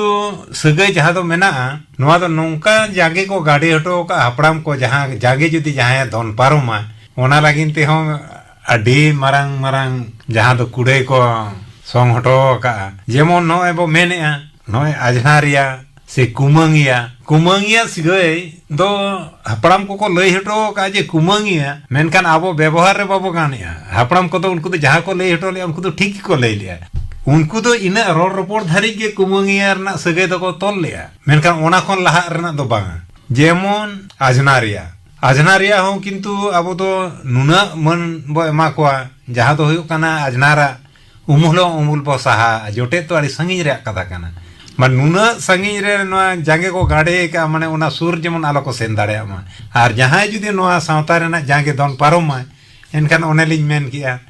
ᱥᱟᱹᱜᱟᱹᱭ ᱡᱟᱦᱟᱸ ᱫᱚ ᱢᱮᱱᱟᱜᱼᱟ, ᱱᱚᱣᱟ ᱫᱚ ᱱᱚᱝᱠᱟ ᱡᱟᱸᱜᱮ ᱠᱚ ᱜᱟᱰᱮ ᱦᱚᱴᱚ ᱟᱠᱟᱫᱼᱟ ᱦᱟᱯᱲᱟᱢ ᱠᱚ, ᱡᱟᱦᱟᱸ ᱡᱟᱸᱜᱮ ᱡᱩᱫᱤ ᱡᱟᱦᱟᱸᱭᱮ ᱫᱚᱱ ᱯᱟᱨᱚᱢᱟ, ᱚᱱᱟ ᱞᱟᱹᱜᱤᱫ ᱛᱮᱦᱚᱸ ᱟᱹᱰᱤ ᱢᱟᱨᱟᱝ ᱢᱟᱨᱟᱝ ᱡᱟᱦᱟᱸ ᱫᱚ ᱠᱩᱲᱟᱹᱭ ᱠᱚ ᱥᱚᱝ ᱦᱚᱴᱚ ᱟᱠᱟᱫᱼᱟ᱾ ᱡᱮᱢᱚᱱ ᱱᱚᱜᱼᱚᱭ ᱵᱚ ᱢᱮᱱᱮᱫᱼᱟ, ᱱᱚᱜᱼᱚᱭ ᱟᱡᱷᱱᱟᱨᱤᱭᱟ ᱥᱮ ᱠᱩᱢᱟᱹᱝᱤᱭᱟ, ᱠᱩᱢᱟᱹᱝᱤᱭᱟ ᱥᱟᱹᱜᱟᱹᱭ ᱫᱚ ᱦᱟᱯᱲᱟᱢ ᱠᱚᱠᱚ ᱞᱟᱹᱭ ᱦᱚᱴᱚ ᱟᱠᱟᱫᱼᱟ ᱡᱮ ᱠᱩᱢᱟᱹᱝᱤᱭᱟ, ᱢᱮᱱᱠᱷᱟᱱ ᱟᱵᱚ ᱵᱮᱵᱚᱦᱟᱨ ᱨᱮ ᱵᱟᱵᱚ ᱜᱟᱱᱮᱫᱼᱟ᱾ ᱦᱟᱯᱲᱟᱢ ᱠᱚᱫᱚ ᱩᱱᱠᱩ ᱫᱚ ᱡᱟᱦᱟᱸ ᱠᱚ ᱞᱟᱹᱭ ᱦᱚᱴᱚ ᱞᱮᱫᱼᱟ, ᱩᱱᱠᱩ ᱫᱚ ᱴᱷᱤᱠ ᱜᱮᱠᱚ ᱞᱟᱹᱭ ᱞᱮᱫᱼᱟ᱾ ᱩᱱᱠᱩ ᱫᱚ ᱤᱱᱟᱹᱜ ᱨᱚᱲ ᱨᱚᱯᱚᱲ ᱫᱷᱟᱹᱨᱤᱡ ᱜᱮ ᱠᱩᱢᱟᱹᱝᱤᱭᱟ ᱨᱮᱱᱟᱜ ᱥᱟᱹᱜᱟᱹᱭ ᱫᱚᱠᱚ ᱛᱚᱞ ᱞᱮᱫᱼᱟ, ᱢᱮᱱᱠᱷᱟᱱ ᱚᱱᱟ ᱠᱷᱚᱱ ᱞᱟᱦᱟᱜ ᱨᱮᱱᱟᱜ ᱫᱚ ᱵᱟᱝᱟ᱾ ᱡᱮᱢᱚᱱ ᱟᱡᱷᱱᱟᱨᱤᱭᱟ, ᱟᱡᱷᱱᱟᱨᱤᱭᱟ ᱦᱚᱸ ᱠᱤᱱᱛᱩ ᱟᱵᱚ ᱫᱚ ᱱᱩᱱᱟᱹᱜ ᱢᱟᱹᱱ ᱵᱚ ᱮᱢᱟ ᱠᱚᱣᱟ, ᱡᱟᱦᱟᱸ ᱫᱚ ᱦᱩᱭᱩᱜ ᱠᱟᱱᱟ ᱟᱡᱷᱱᱟᱨᱟᱜ ᱩᱢᱩᱞ ᱦᱚᱸ ᱩᱢᱩᱞ ᱵᱚ ᱥᱟᱦᱟ, ᱡᱚᱴᱮᱫ ᱫᱚ ᱟᱹᱰᱤ ᱥᱟᱺᱜᱤᱧ ᱨᱮᱭᱟᱜ ᱠᱟᱛᱷᱟ ᱠᱟᱱᱟ᱾ ᱢᱟᱱᱮ ᱱᱩᱱᱟᱹᱜ ᱥᱟᱺᱜᱤᱧ ᱨᱮ ᱱᱚᱣᱟ ᱡᱟᱸᱜᱮ ᱠᱚ ᱜᱟᱰᱮ ᱟᱠᱟᱫᱼᱟ, ᱢᱟᱱᱮ ᱚᱱᱟ ᱥᱩᱨ ᱡᱮᱢᱚᱱ ᱟᱞᱚ ᱠᱚ ᱥᱮᱱ ᱫᱟᱲᱮᱭᱟᱜ ᱢᱟ᱾ ᱟᱨ ᱡᱟᱦᱟᱸᱭ ᱡᱩᱫᱤ ᱱᱚᱣᱟ ᱥᱟᱶᱛᱟ ᱨᱮᱱᱟᱜ ᱡᱟᱸᱜᱮ ᱫᱚᱱ ᱯᱟᱨᱚᱢᱟᱭ, ᱮᱱᱠᱷᱟᱱ ᱚᱱᱮᱞᱤᱧ ᱢᱮᱱ ᱠᱮᱜᱼᱟ,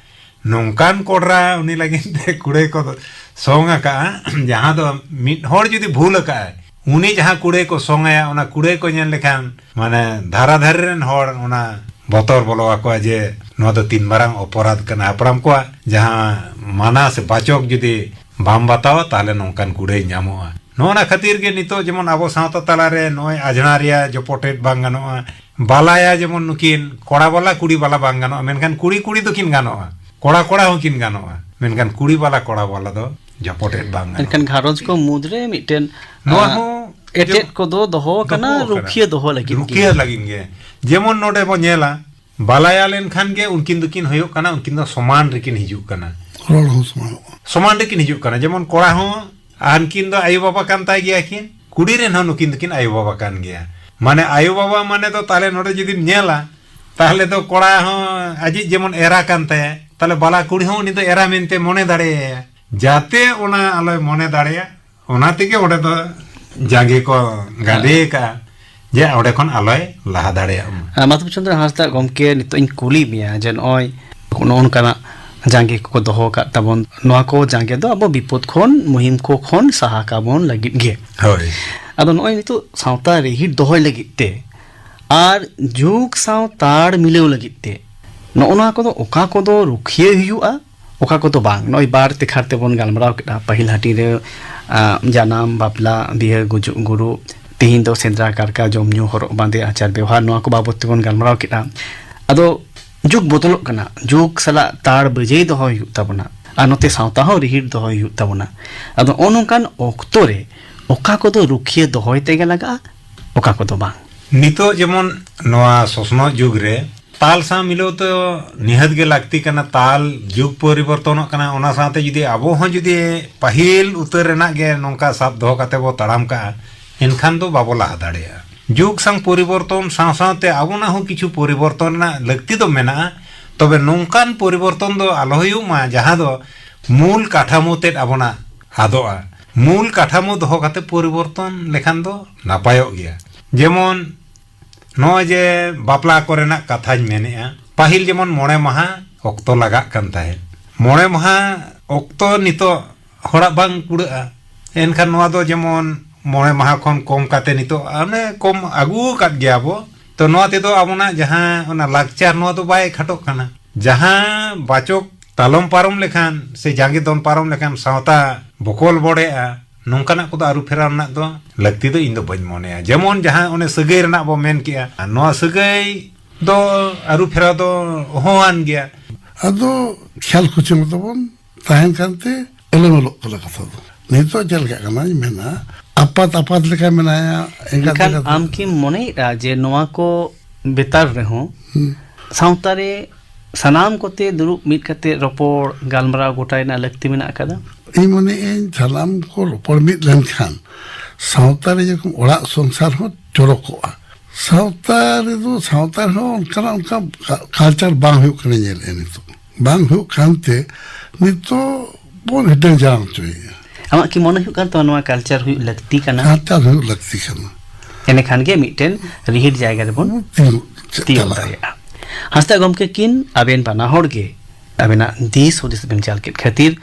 ᱱᱚᱝᱠᱟᱱ ᱠᱚᱰᱨᱟ ᱩᱱᱤ ᱞᱟᱹᱜᱤᱫ ᱛᱮ ᱠᱩᱲᱟᱹᱭ ᱠᱚ ᱥᱚᱝ ᱟᱠᱟᱜᱼᱟ, ᱡᱟᱦᱟᱸ ᱫᱚ ᱢᱤᱫ ᱦᱚᱲ ᱡᱩᱫᱤ ᱵᱷᱩᱞ ᱟᱠᱟᱜᱼᱟᱭ, ᱩᱱᱤ ᱡᱟᱦᱟᱸ ᱠᱩᱲᱟᱹᱭ ᱠᱚ ᱥᱚᱝ ᱟᱭᱟ, ᱚᱱᱟ ᱠᱩᱲᱟᱹᱭ ᱠᱚ ᱧᱮᱞ ᱞᱮᱠᱷᱟᱱ ᱢᱟᱱᱮ ᱫᱷᱟᱨᱟ ᱫᱷᱟᱨᱮ ᱨᱮᱱ ᱦᱚᱲ ᱚᱱᱟ ᱵᱚᱛᱚᱨ ᱵᱚᱞᱚ ᱟᱠᱚᱣᱟ ᱡᱮ ᱱᱚᱣᱟ ᱫᱚ ᱛᱤᱱ ᱢᱟᱨᱟᱝ ᱚᱯᱚᱨᱟᱫᱷ ᱠᱟᱱᱟ᱾ ᱦᱟᱯᱲᱟᱢ ᱠᱚᱣᱟᱜ ᱡᱟᱦᱟᱸ ᱢᱟᱱᱟ ᱥᱮ ᱵᱟᱪᱚᱠ ᱡᱩᱫᱤ ᱵᱟᱢ ᱵᱟᱛᱟᱣᱟ, ᱛᱟᱦᱚᱞᱮ ᱱᱚᱝᱠᱟᱱ ᱠᱩᱲᱟᱹᱭ ᱧᱟᱢᱚᱜᱼᱟ᱾ ᱱᱚᱜᱼᱚ ᱱᱟ ᱠᱷᱟᱹᱛᱤᱨ ᱜᱮ ᱱᱤᱛᱚᱜ ᱡᱮᱢᱚᱱ ᱟᱵᱚ ᱥᱟᱶᱛᱟ ᱛᱟᱞᱟᱨᱮ ᱱᱚᱜᱼᱚᱭ ᱟᱡᱷᱱᱟᱨᱤᱭᱟ ᱡᱚᱯᱚᱴᱮᱫ ᱵᱟᱝ ᱜᱟᱱᱚᱜᱼᱟ, ᱵᱟᱞᱟᱭᱟ ᱡᱮᱢᱚᱱ ᱱᱩᱠᱤᱱ ᱠᱚᱲᱟ ᱵᱟᱞᱟ ᱠᱩᱲᱤ ᱵᱟᱞᱟ ᱵᱟᱝ ᱜᱟᱱᱚᱜᱼᱟ, ᱢᱮᱱᱠᱷᱟᱱ ᱠᱩᱲᱤ ᱠᱩᱲᱤ ᱫᱚᱠᱤᱱ ᱜᱟᱱᱚᱜᱼᱟ, ᱠᱚᱲᱟ ᱠᱚᱲᱟ ᱦᱚᱸᱠᱤᱱ ᱜᱟᱱᱚᱜᱼᱟ, ᱢᱮᱱᱠᱷᱟᱱ ᱠᱩᱲᱤ ᱵᱟᱞᱟ ᱠᱚᱲᱟ ᱵᱟᱞᱟ ᱫᱚ ᱡᱚᱯᱚᱴᱮᱫ ᱵᱟᱝ ᱜᱟᱱᱚᱜᱼᱟ᱾ ᱢᱮᱱᱠᱷᱟᱱ ᱜᱷᱟᱨᱚᱸᱡᱽ ᱠᱚ ᱢᱩᱫᱽᱨᱮ ᱢᱤᱫᱴᱮᱱ ᱱᱚᱣᱟ ᱟᱸ, ᱦᱚᱸ ᱮᱴᱮᱫ ᱡᱮ- ᱠᱚᱫᱚ ᱫᱚᱦᱚ ᱟᱠᱟᱱᱟ, ᱫᱚᱦᱚ ᱟᱠᱟᱱᱟ᱾ ᱨᱩᱠᱷᱤᱭᱟᱹ ᱫᱚᱦᱚ ᱞᱟᱹᱜᱤᱫ ᱜᱮ᱾ ᱨᱩᱠᱷᱤᱭᱟᱹ ᱞᱟᱹᱜᱤᱫ ᱜᱮ᱾ ᱡᱮᱢᱚᱱ ᱱᱚᱰᱮ ᱵᱚ ᱧᱮᱞᱟ, ᱵᱟᱞᱟᱭᱟ ᱞᱮᱱᱠᱷᱟᱱ ᱜᱮ ᱩᱱᱠᱤᱱ ᱫᱚᱠᱤᱱ ᱦᱩᱭᱩᱜ ᱠᱟᱱᱟ, ᱩᱱᱠᱤᱱ ᱫᱚ ᱥᱚᱢᱟᱱ ᱨᱮᱠᱤᱱ ᱦᱤᱡᱩᱜ ᱠᱟᱱᱟ᱾ ᱨᱚᱲ ᱦᱚᱸ ᱥᱚᱢᱟᱱᱚᱜᱼᱟ᱾ ᱥᱚᱢᱟᱱ ᱨᱮᱠᱤᱱ ᱦᱤᱡᱩᱜ ᱠᱟᱱᱟ᱾ ᱡᱮᱢᱚᱱ ᱠᱚᱲᱟ ᱦᱚᱸ ᱟᱨ ᱩᱱᱠᱤᱱ ᱫᱚ ᱟᱭᱳ ᱵᱟᱵᱟ ᱠᱟᱱ ᱛᱟᱭ ᱜᱮᱭᱟ ᱠᱤᱱ, ᱠᱩᱲᱤ ᱨᱮᱱ ᱦᱚᱸ ᱱᱩᱠᱤᱱ ᱫᱚᱠᱤᱱ ᱟᱭᱳ ᱵᱟᱵᱟ ᱠᱟᱱ ᱜᱮᱭᱟ᱾ ᱢᱟᱱᱮ ᱟᱭᱳ ᱵᱟᱵᱟ ᱢᱟᱱᱮ ᱫᱚ ᱛᱟᱦᱞᱮ ᱱᱚᱰᱮ ᱡᱩᱫᱤᱢ ᱧᱮᱞᱟ, ᱛᱟᱦᱞᱮ ᱫᱚ ᱠᱚᱲᱟ ᱦᱚᱸ ᱟᱡᱤᱡ ᱡᱮᱢᱚᱱ ᱮᱨᱟ ᱠᱟᱱ ᱛᱟᱭᱟ, ᱛᱟᱦᱞᱮ ᱵᱟᱞᱟ ᱠᱩᱲᱤ ᱦᱚᱸ ᱩᱱᱤ ᱫᱚ ᱮᱨᱟ ᱢᱮᱱᱛᱮ ᱢᱚᱱᱮ ᱫᱟᱲᱮᱭᱟᱭᱟ᱾ ᱡᱟᱛᱮ ᱚᱱᱟ ᱟᱞᱚᱭ ᱢᱚᱱᱮ ᱫᱟᱲᱮᱭᱟᱜ, ᱚᱱᱟ ᱛᱮᱜᱮ ᱚᱸᱰᱮ ᱫᱚ ᱡᱟᱸᱜᱮ ᱠᱚ ᱜᱟᱸᱰᱮ ᱟᱠᱟᱜᱼᱟ, ᱡᱮ ᱚᱸᱰᱮ ᱠᱷᱚᱱ ᱟᱞᱚᱭ ᱞᱟᱦᱟ ᱫᱟᱲᱮᱭᱟᱜ ᱢᱟ᱾ ᱟᱨ ᱢᱟᱫᱷᱚᱵ ᱪᱚᱸᱫᱽᱨᱚ ᱦᱟᱸᱥᱫᱟ ᱜᱚᱢᱠᱮ, ᱱᱤᱛᱚᱜ ᱤᱧ ᱠᱩᱞᱤ ᱢᱮᱭᱟ ᱡᱮ ᱱᱚᱜᱼᱚᱭ ᱱᱚᱜᱼᱚ ᱱᱚᱝᱠᱟᱱᱟᱜ ᱡᱟᱸᱜᱮ ᱠᱚᱠᱚ ᱫᱚᱦᱚ ᱟᱠᱟᱫ ᱛᱟᱵᱚᱱ, ᱱᱚᱣᱟ ᱠᱚ ᱡᱟᱸᱜᱮ ᱫᱚ ᱟᱵᱚ ᱵᱤᱯᱚᱫ ᱠᱷᱚᱱ, ᱢᱩᱦᱤᱢ ᱠᱚ ᱠᱷᱚᱱ ᱥᱟᱦᱟ ᱠᱟᱵᱚᱱ ᱞᱟᱹᱜᱤᱫ ᱜᱮ᱾ ᱦᱳᱭ᱾ ᱟᱫᱚ ᱱᱚᱜᱼᱚᱭ ᱱᱤᱛᱚᱜ ᱥᱟᱶᱛᱟ ᱨᱤᱦᱤᱴ ᱫᱚᱦᱚᱭ ᱞᱟᱹᱜᱤᱫ ᱛᱮ ᱟᱨ ᱡᱩᱜᱽ ᱥᱟᱶ ᱛᱟᱲ ᱢᱤᱞᱟᱹᱣ ᱞᱟᱹᱜᱤᱫ ᱛᱮ ᱱᱚᱜᱼᱚ ᱱᱚᱣᱟ ᱠᱚᱫᱚ ᱚᱠᱟ ᱠᱚᱫᱚ ᱨᱩᱠᱷᱤᱭᱟᱹ ᱦᱩᱭᱩᱜᱼᱟ, ᱚᱠᱟ ᱠᱚᱫᱚ ᱵᱟᱝ? ᱱᱚᱜᱼᱚᱭ ᱵᱟᱨ ᱛᱮᱠᱷᱟᱨ ᱛᱮᱵᱚᱱ ᱜᱟᱞᱢᱟᱨᱟᱣ ᱠᱮᱫᱼᱟ, ᱯᱟᱹᱦᱤᱞ ᱦᱟᱹᱴᱤᱧ ᱨᱮ ᱟᱸ, ᱡᱟᱱᱟᱢ, ᱵᱟᱯᱞᱟ, ᱵᱤᱦᱟᱹ, ᱜᱩᱡᱩᱜ, ᱜᱩᱨᱩᱜ, ᱛᱤᱦᱤᱧ ᱫᱚ ᱥᱮᱸᱫᱽᱨᱟ, ᱠᱟᱨᱠᱟ, ᱡᱚᱢ ᱧᱩ, ᱦᱚᱨᱚᱜ ᱵᱟᱸᱫᱮ, ᱟᱪᱟᱨ ᱵᱮᱣᱦᱟᱨ, ᱱᱚᱣᱟ ᱠᱚ ᱵᱟᱵᱚᱫ ᱛᱮᱵᱚᱱ ᱜᱟᱞᱢᱟᱨᱟᱣ ᱠᱮᱫᱼᱟ᱾ ᱟᱫᱚ ᱡᱩᱜᱽ ᱵᱚᱫᱚᱞᱚᱜ ᱠᱟᱱᱟ, ᱡᱩᱜᱽ ᱥᱟᱞᱟᱜ ᱛᱟᱲ ᱵᱟᱹᱡᱟᱹᱭ ᱫᱚᱦᱚᱭ ᱦᱩᱭᱩᱜ ᱛᱟᱵᱚᱱᱟ, ᱟᱨ ᱱᱚᱛᱮ ᱥᱟᱶᱛᱟ ᱦᱚᱸ ᱨᱤᱦᱤᱴ ᱫᱚᱦᱚᱭ ᱦᱩᱭᱩᱜ ᱛᱟᱵᱚᱱᱟ᱾ ᱟᱫᱚ ᱱᱚᱜᱼᱚ ᱱᱚᱝᱠᱟᱱ ᱚᱠᱛᱚ ᱨᱮ ᱚᱠᱟ ᱠᱚᱫᱚ ᱨᱩᱠᱷᱤᱭᱟᱹ ᱫᱚᱦᱚᱭ ᱛᱮᱜᱮ ᱞᱟᱜᱟᱜᱼᱟ, ᱚᱠᱟ ᱠᱚᱫᱚ ᱵᱟᱝ? ᱱᱤᱛᱚᱜ ᱡᱮᱢᱚᱱ ᱱᱚᱣᱟ ᱥᱚᱥᱱᱚᱜ ᱡᱩᱜᱽ ᱨᱮ ᱛᱟᱞ ᱥᱟᱶ ᱢᱤᱞᱟᱹᱣ ᱫᱚ ᱱᱤᱦᱟᱹᱛ ᱜᱮ ᱞᱟᱹᱠᱛᱤ ᱠᱟᱱᱟ᱾ ᱛᱟᱞ ᱡᱩᱜᱽ ᱯᱚᱨᱤᱵᱚᱨᱛᱚᱱᱚᱜ ᱠᱟᱱᱟ, ᱚᱱᱟ ᱥᱟᱶᱛᱮ ᱡᱩᱫᱤ ᱟᱵᱚ ᱦᱚᱸ ᱡᱩᱫᱤ ᱯᱟᱹᱦᱤᱞ ᱩᱛᱟᱹᱨ ᱨᱮᱱᱟᱜ ᱜᱮ ᱱᱚᱝᱠᱟ ᱥᱟᱵ ᱫᱚᱦᱚ ᱠᱟᱛᱮ ᱵᱚ ᱛᱟᱲᱟᱢ ᱠᱟᱜᱼᱟ, ᱮᱱᱠᱷᱟᱱ ᱫᱚ ᱵᱟᱵᱚ ᱞᱟᱦᱟ ᱫᱟᱲᱮᱭᱟᱜᱼᱟ᱾ ᱡᱩᱜᱽ ᱥᱟᱶ ᱯᱚᱨᱤᱵᱚᱨᱛᱚᱱ ᱥᱟᱶ ᱥᱟᱶᱛᱮ ᱟᱵᱚᱱᱟᱜ ᱦᱚᱸ ᱠᱤᱪᱷᱩ ᱯᱚᱨᱤᱵᱚᱨᱛᱚᱱ ᱨᱮᱱᱟᱜ ᱞᱟᱹᱠᱛᱤ ᱫᱚ ᱢᱮᱱᱟᱜᱼᱟ, ᱛᱚᱵᱮ ᱱᱚᱝᱠᱟᱱ ᱯᱚᱨᱤᱵᱚᱨᱛᱚᱱ ᱫᱚ ᱟᱞᱚ ᱦᱩᱭᱩᱜ ᱢᱟ ᱡᱟᱦᱟᱸ ᱫᱚ ᱢᱩᱞ ᱠᱟᱴᱷᱟᱢᱳ ᱛᱮᱫ ᱟᱵᱚᱱᱟᱜ ᱟᱫᱚᱜᱼᱟ᱾ ᱢᱩᱞ ᱠᱟᱴᱷᱟᱢᱳ ᱫᱚᱦᱚ ᱠᱟᱛᱮ ᱯᱚᱨᱤᱵᱚᱨᱛᱚᱱ ᱞᱮᱠᱷᱟᱱ ᱫᱚ ᱱᱟᱯᱟᱭᱚᱜ ᱜᱮᱭᱟ᱾ ᱡᱮᱢᱚᱱ ᱱᱚᱜᱼᱚᱭ ᱡᱮ ᱵᱟᱯᱞᱟ ᱠᱚᱨᱮᱱᱟᱜ ᱠᱟᱛᱷᱟᱧ ᱢᱮᱱᱮᱫᱼᱟ, ᱯᱟᱹᱦᱤᱞ ᱡᱮᱢᱚᱱ ᱢᱚᱬᱮ ᱢᱟᱦᱟ ᱚᱠᱛᱚ ᱞᱟᱜᱟᱜ ᱠᱟᱱ ᱛᱟᱦᱮᱸᱫ, ᱢᱚᱬᱮ ᱢᱟᱦᱟ ᱚᱠᱛᱚ ᱱᱤᱛᱚᱜ ᱦᱚᱲᱟᱜ ᱵᱟᱝ ᱠᱩᱲᱟᱹᱜᱼᱟ᱾ ᱮᱱᱠᱷᱟᱱ ᱱᱚᱣᱟ ᱫᱚ ᱡᱮᱢᱚᱱ ᱢᱚᱬᱮ ᱢᱟᱦᱟ ᱠᱷᱚᱱ ᱠᱚᱢ ᱠᱟᱛᱮ ᱱᱤᱛᱚᱜ ᱚᱱᱮ ᱠᱚᱢ ᱟᱹᱜᱩ ᱟᱠᱟᱫ ᱜᱮᱭᱟ ᱵᱚ᱾ ᱛᱚ ᱱᱚᱣᱟ ᱛᱮᱫᱚ ᱟᱵᱚᱱᱟᱜ ᱡᱟᱦᱟᱸ ᱚᱱᱟ ᱞᱟᱠᱪᱟᱨ, ᱱᱚᱣᱟ ᱫᱚ ᱵᱟᱭ ᱠᱷᱟᱴᱚᱜ ᱠᱟᱱᱟ᱾ ᱡᱟᱦᱟᱸ ᱵᱟᱪᱚᱠ ᱛᱟᱞᱚᱢ ᱯᱟᱨᱚᱢ ᱞᱮᱠᱷᱟᱱ ᱥᱮ ᱡᱟᱸᱜᱮ ᱫᱚᱱ ᱯᱟᱨᱚᱢ ᱞᱮᱠᱷᱟᱱ ᱥᱟᱶᱛᱟ ᱵᱚᱠᱚᱞ ᱵᱚᱰᱮᱜᱼᱟ, ᱱᱚᱝᱠᱟᱱᱟᱜ ᱠᱚᱫᱚ ᱟᱹᱨᱩ ᱯᱷᱮᱨᱟᱣ ᱨᱮᱱᱟᱜ ᱫᱚ ᱞᱟᱹᱠᱛᱤ ᱫᱚ ᱤᱧ ᱫᱚ ᱵᱟᱹᱧ ᱢᱚᱱᱮᱭᱟ᱾ ᱡᱮᱢᱚᱱ ᱡᱟᱦᱟᱸ ᱚᱱᱮ ᱥᱟᱹᱜᱟᱹᱭ ᱨᱮᱱᱟᱜ ᱵᱚ ᱢᱮᱱ ᱠᱮᱜᱼᱟ, ᱟᱨ ᱱᱚᱣᱟ ᱥᱟᱹᱜᱟᱹᱭ ᱫᱚ ᱟᱹᱨᱩ ᱯᱷᱮᱨᱟᱣ ᱫᱚ ᱚᱦᱚᱣᱟᱱ ᱜᱮᱭᱟ᱾ ᱟᱫᱚ ᱠᱷᱮᱭᱟᱞ ᱠᱷᱩᱪᱟᱹᱝ ᱛᱟᱵᱚᱱ ᱛᱟᱦᱮᱱ ᱠᱟᱱᱛᱮ ᱮᱞᱮᱢᱚᱞᱚᱜ ᱠᱟᱱᱟ ᱠᱟᱛᱷᱟ ᱫᱚ᱾ ᱱᱤᱛᱚᱜ ᱪᱮᱫ ᱞᱮᱠᱟᱜ ᱠᱟᱱᱟᱧ ᱢᱮᱱᱟ, ᱟᱯᱟᱛ ᱟᱯᱟᱛ ᱞᱮᱠᱟ ᱢᱮᱱᱟᱭᱟ, ᱮᱸᱜᱟᱛ ᱮᱱᱠᱷᱟᱱ ᱮᱸᱜᱟᱛ᱾ ᱟᱢ ᱠᱤᱢ ᱢᱚᱱᱮᱭᱮᱫᱼᱟ ᱡᱮ ᱱᱚᱣᱟ ᱠᱚ ᱵᱮᱛᱟᱨ ᱨᱮᱦᱚᱸ ᱦᱩᱸ᱾ ᱥᱟᱶᱛᱟ ᱨᱮ ᱥᱟᱱᱟᱢ ᱠᱚᱛᱮ ᱫᱩᱲᱩᱵ ᱢᱤᱫ ᱠᱟᱛᱮ ᱨᱚᱯᱚᱲ ᱜᱟᱞᱢᱟᱨᱟᱣ ᱜᱚᱴᱟᱭ ᱨᱮᱱᱟᱜ ᱞᱟᱹᱠᱛᱤ ᱢᱮᱱᱟᱜ ᱟᱠᱟᱫᱟ? ᱤᱧ ᱢᱚᱱᱮᱭᱟᱹᱧ, ᱥᱟᱱᱟᱢ ᱠᱚ ᱨᱚᱯᱚᱲ ᱢᱤᱫ ᱞᱮᱱᱠᱷᱟᱱ ᱥᱟᱶᱛᱟ ᱨᱮ ᱡᱮᱨᱚᱠᱚᱢ ᱚᱲᱟᱜ ᱥᱚᱝᱥᱟᱨ ᱦᱚᱸ ᱪᱚᱨᱚᱠᱚᱜᱼᱟ᱾ ᱥᱟᱶᱛᱟ ᱨᱮᱫᱚ, ᱥᱟᱶᱛᱟ ᱨᱮᱦᱚᱸ ᱚᱱᱠᱟᱱᱟᱜ, ᱚᱱᱠᱟ ᱠᱟ-, ᱠᱟᱞᱪᱟᱨ ᱵᱟᱝ ᱦᱩᱭᱩᱜ ᱠᱟᱱᱟ, ᱧᱮᱞᱮᱫᱼᱟ ᱱᱤᱛᱚᱜ᱾ ᱵᱟᱝ ᱦᱩᱭᱩᱜ ᱠᱟᱱᱛᱮ ᱱᱤᱛᱚᱜ ᱵᱚᱱ ᱦᱤᱴᱟᱹᱝ ᱡᱟᱲᱟᱝ ᱦᱚᱪᱚᱭᱮᱫᱼᱟ᱾ ᱟᱢᱟᱜ ᱠᱤ ᱢᱚᱱᱮ ᱦᱩᱭᱩᱜ ᱠᱟᱱ ᱛᱟᱢᱟ ᱱᱚᱣᱟ ᱠᱟᱞᱪᱟᱨ ᱦᱩᱭᱩᱜ ᱞᱟᱹᱠᱛᱤ ᱠᱟᱱᱟ? ᱠᱟᱞᱪᱟᱨ ᱦᱩᱭᱩᱜ ᱞᱟᱹᱠᱛᱤ ᱠᱟᱱᱟ᱾ ᱮᱸᱰᱮᱠᱷᱟᱱ ᱜᱮ ᱢᱤᱫᱴᱮᱱ ᱨᱤᱦᱤᱴ ᱡᱟᱭᱜᱟ ᱨᱮᱵᱚᱱ ᱛᱤᱸᱜᱩ ᱛᱤᱭᱳᱜ ᱪᱟᱞᱟᱜᱼᱟ᱾ ᱫᱟᱲᱮᱭᱟᱜᱼᱟ᱾ ᱦᱟᱸᱥᱫᱟ ᱜᱚᱢᱠᱮ ᱠᱤᱱ, ᱟᱵᱮᱱ ᱵᱟᱱᱟ ᱦᱚᱲ ᱜᱮ ᱟᱵᱮᱱᱟᱜ ᱫᱤᱥ ᱦᱩᱫᱤᱥ ᱵᱮᱱ ᱪᱟᱞ ᱠᱮᱫ ᱠᱷᱟᱹᱛᱤᱨ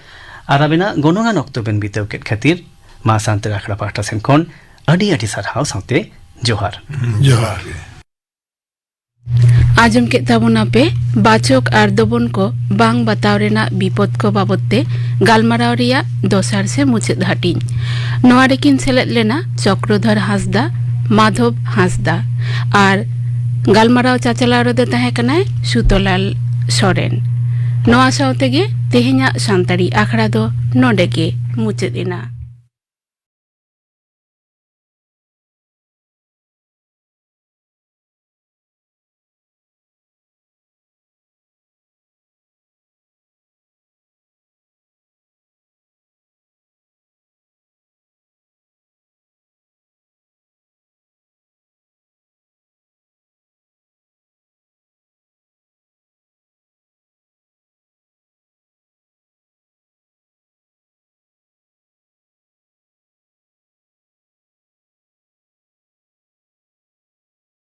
ᱟᱨ ᱟᱵᱮᱱᱟᱜ ᱜᱚᱱᱚᱝᱟᱱ ᱚᱠᱛᱚ ᱵᱮᱱ ᱵᱤᱛᱟᱹᱣ ᱠᱮᱫ ᱠᱷᱟᱹᱛᱤᱨ ᱢᱟ ᱥᱟᱱᱛᱟᱲ ᱟᱠᱷᱲᱟ ᱯᱟᱦᱴᱟ ᱥᱮᱱ ᱠᱷᱚᱱ ᱟᱹᱰᱤ ᱟᱹᱰᱤ ᱥᱟᱨᱦᱟᱣ ᱥᱟᱶᱛᱮ ᱡᱚᱦᱟᱨ᱾ ᱡᱚᱦᱟᱨ ᱜᱮ᱾ ᱟᱸᱡᱚᱢ ᱠᱮᱫ ᱛᱟᱵᱚᱱᱟᱯᱮ ᱵᱟᱪᱚᱠ ᱟᱨ ᱫᱚᱵᱚᱱ ᱠᱚ ᱵᱟᱝ ᱵᱟᱛᱟᱣ ᱨᱮᱱᱟᱜ ᱵᱤᱯᱚᱫ ᱠᱚ ᱵᱟᱵᱚᱛ ᱛᱮ ᱜᱟᱞᱢᱟᱨᱟᱣ ᱨᱮᱭᱟᱜ ᱫᱚᱥᱟᱨ ᱥᱮ ᱢᱩᱪᱟᱹᱫ ᱦᱟᱹᱴᱤᱧ᱾ ᱱᱚᱣᱟ ᱨᱮᱠᱤᱱ ᱥᱮᱞᱮᱫ ᱞᱮᱱᱟ ᱪᱚᱠᱨᱚᱫᱷᱚᱨ ᱦᱟᱸᱥᱫᱟ, ᱢᱟᱫᱷᱚᱵ ᱦᱟᱸᱥᱫᱟ ᱟᱨ ᱜᱟᱞᱢᱟᱨᱟᱣ ᱪᱟᱪᱟᱞᱟᱣ ᱨᱮᱫᱚ ᱛᱟᱦᱮᱸ ᱠᱟᱱᱟᱭ ᱥᱩᱛᱚᱞᱟᱞ ᱥᱚᱨᱮᱱ᱾ ᱱᱚᱣᱟ ᱥᱟᱶ ᱛᱮᱜᱮ ᱛᱮᱦᱮᱧᱟᱜ ᱥᱟᱱᱛᱟᱲᱤ ᱟᱠᱷᱲᱟ ᱫᱚ ᱱᱚᱰᱮ ᱜᱮ ᱢᱩᱪᱟᱹᱫ ᱮᱱᱟ᱾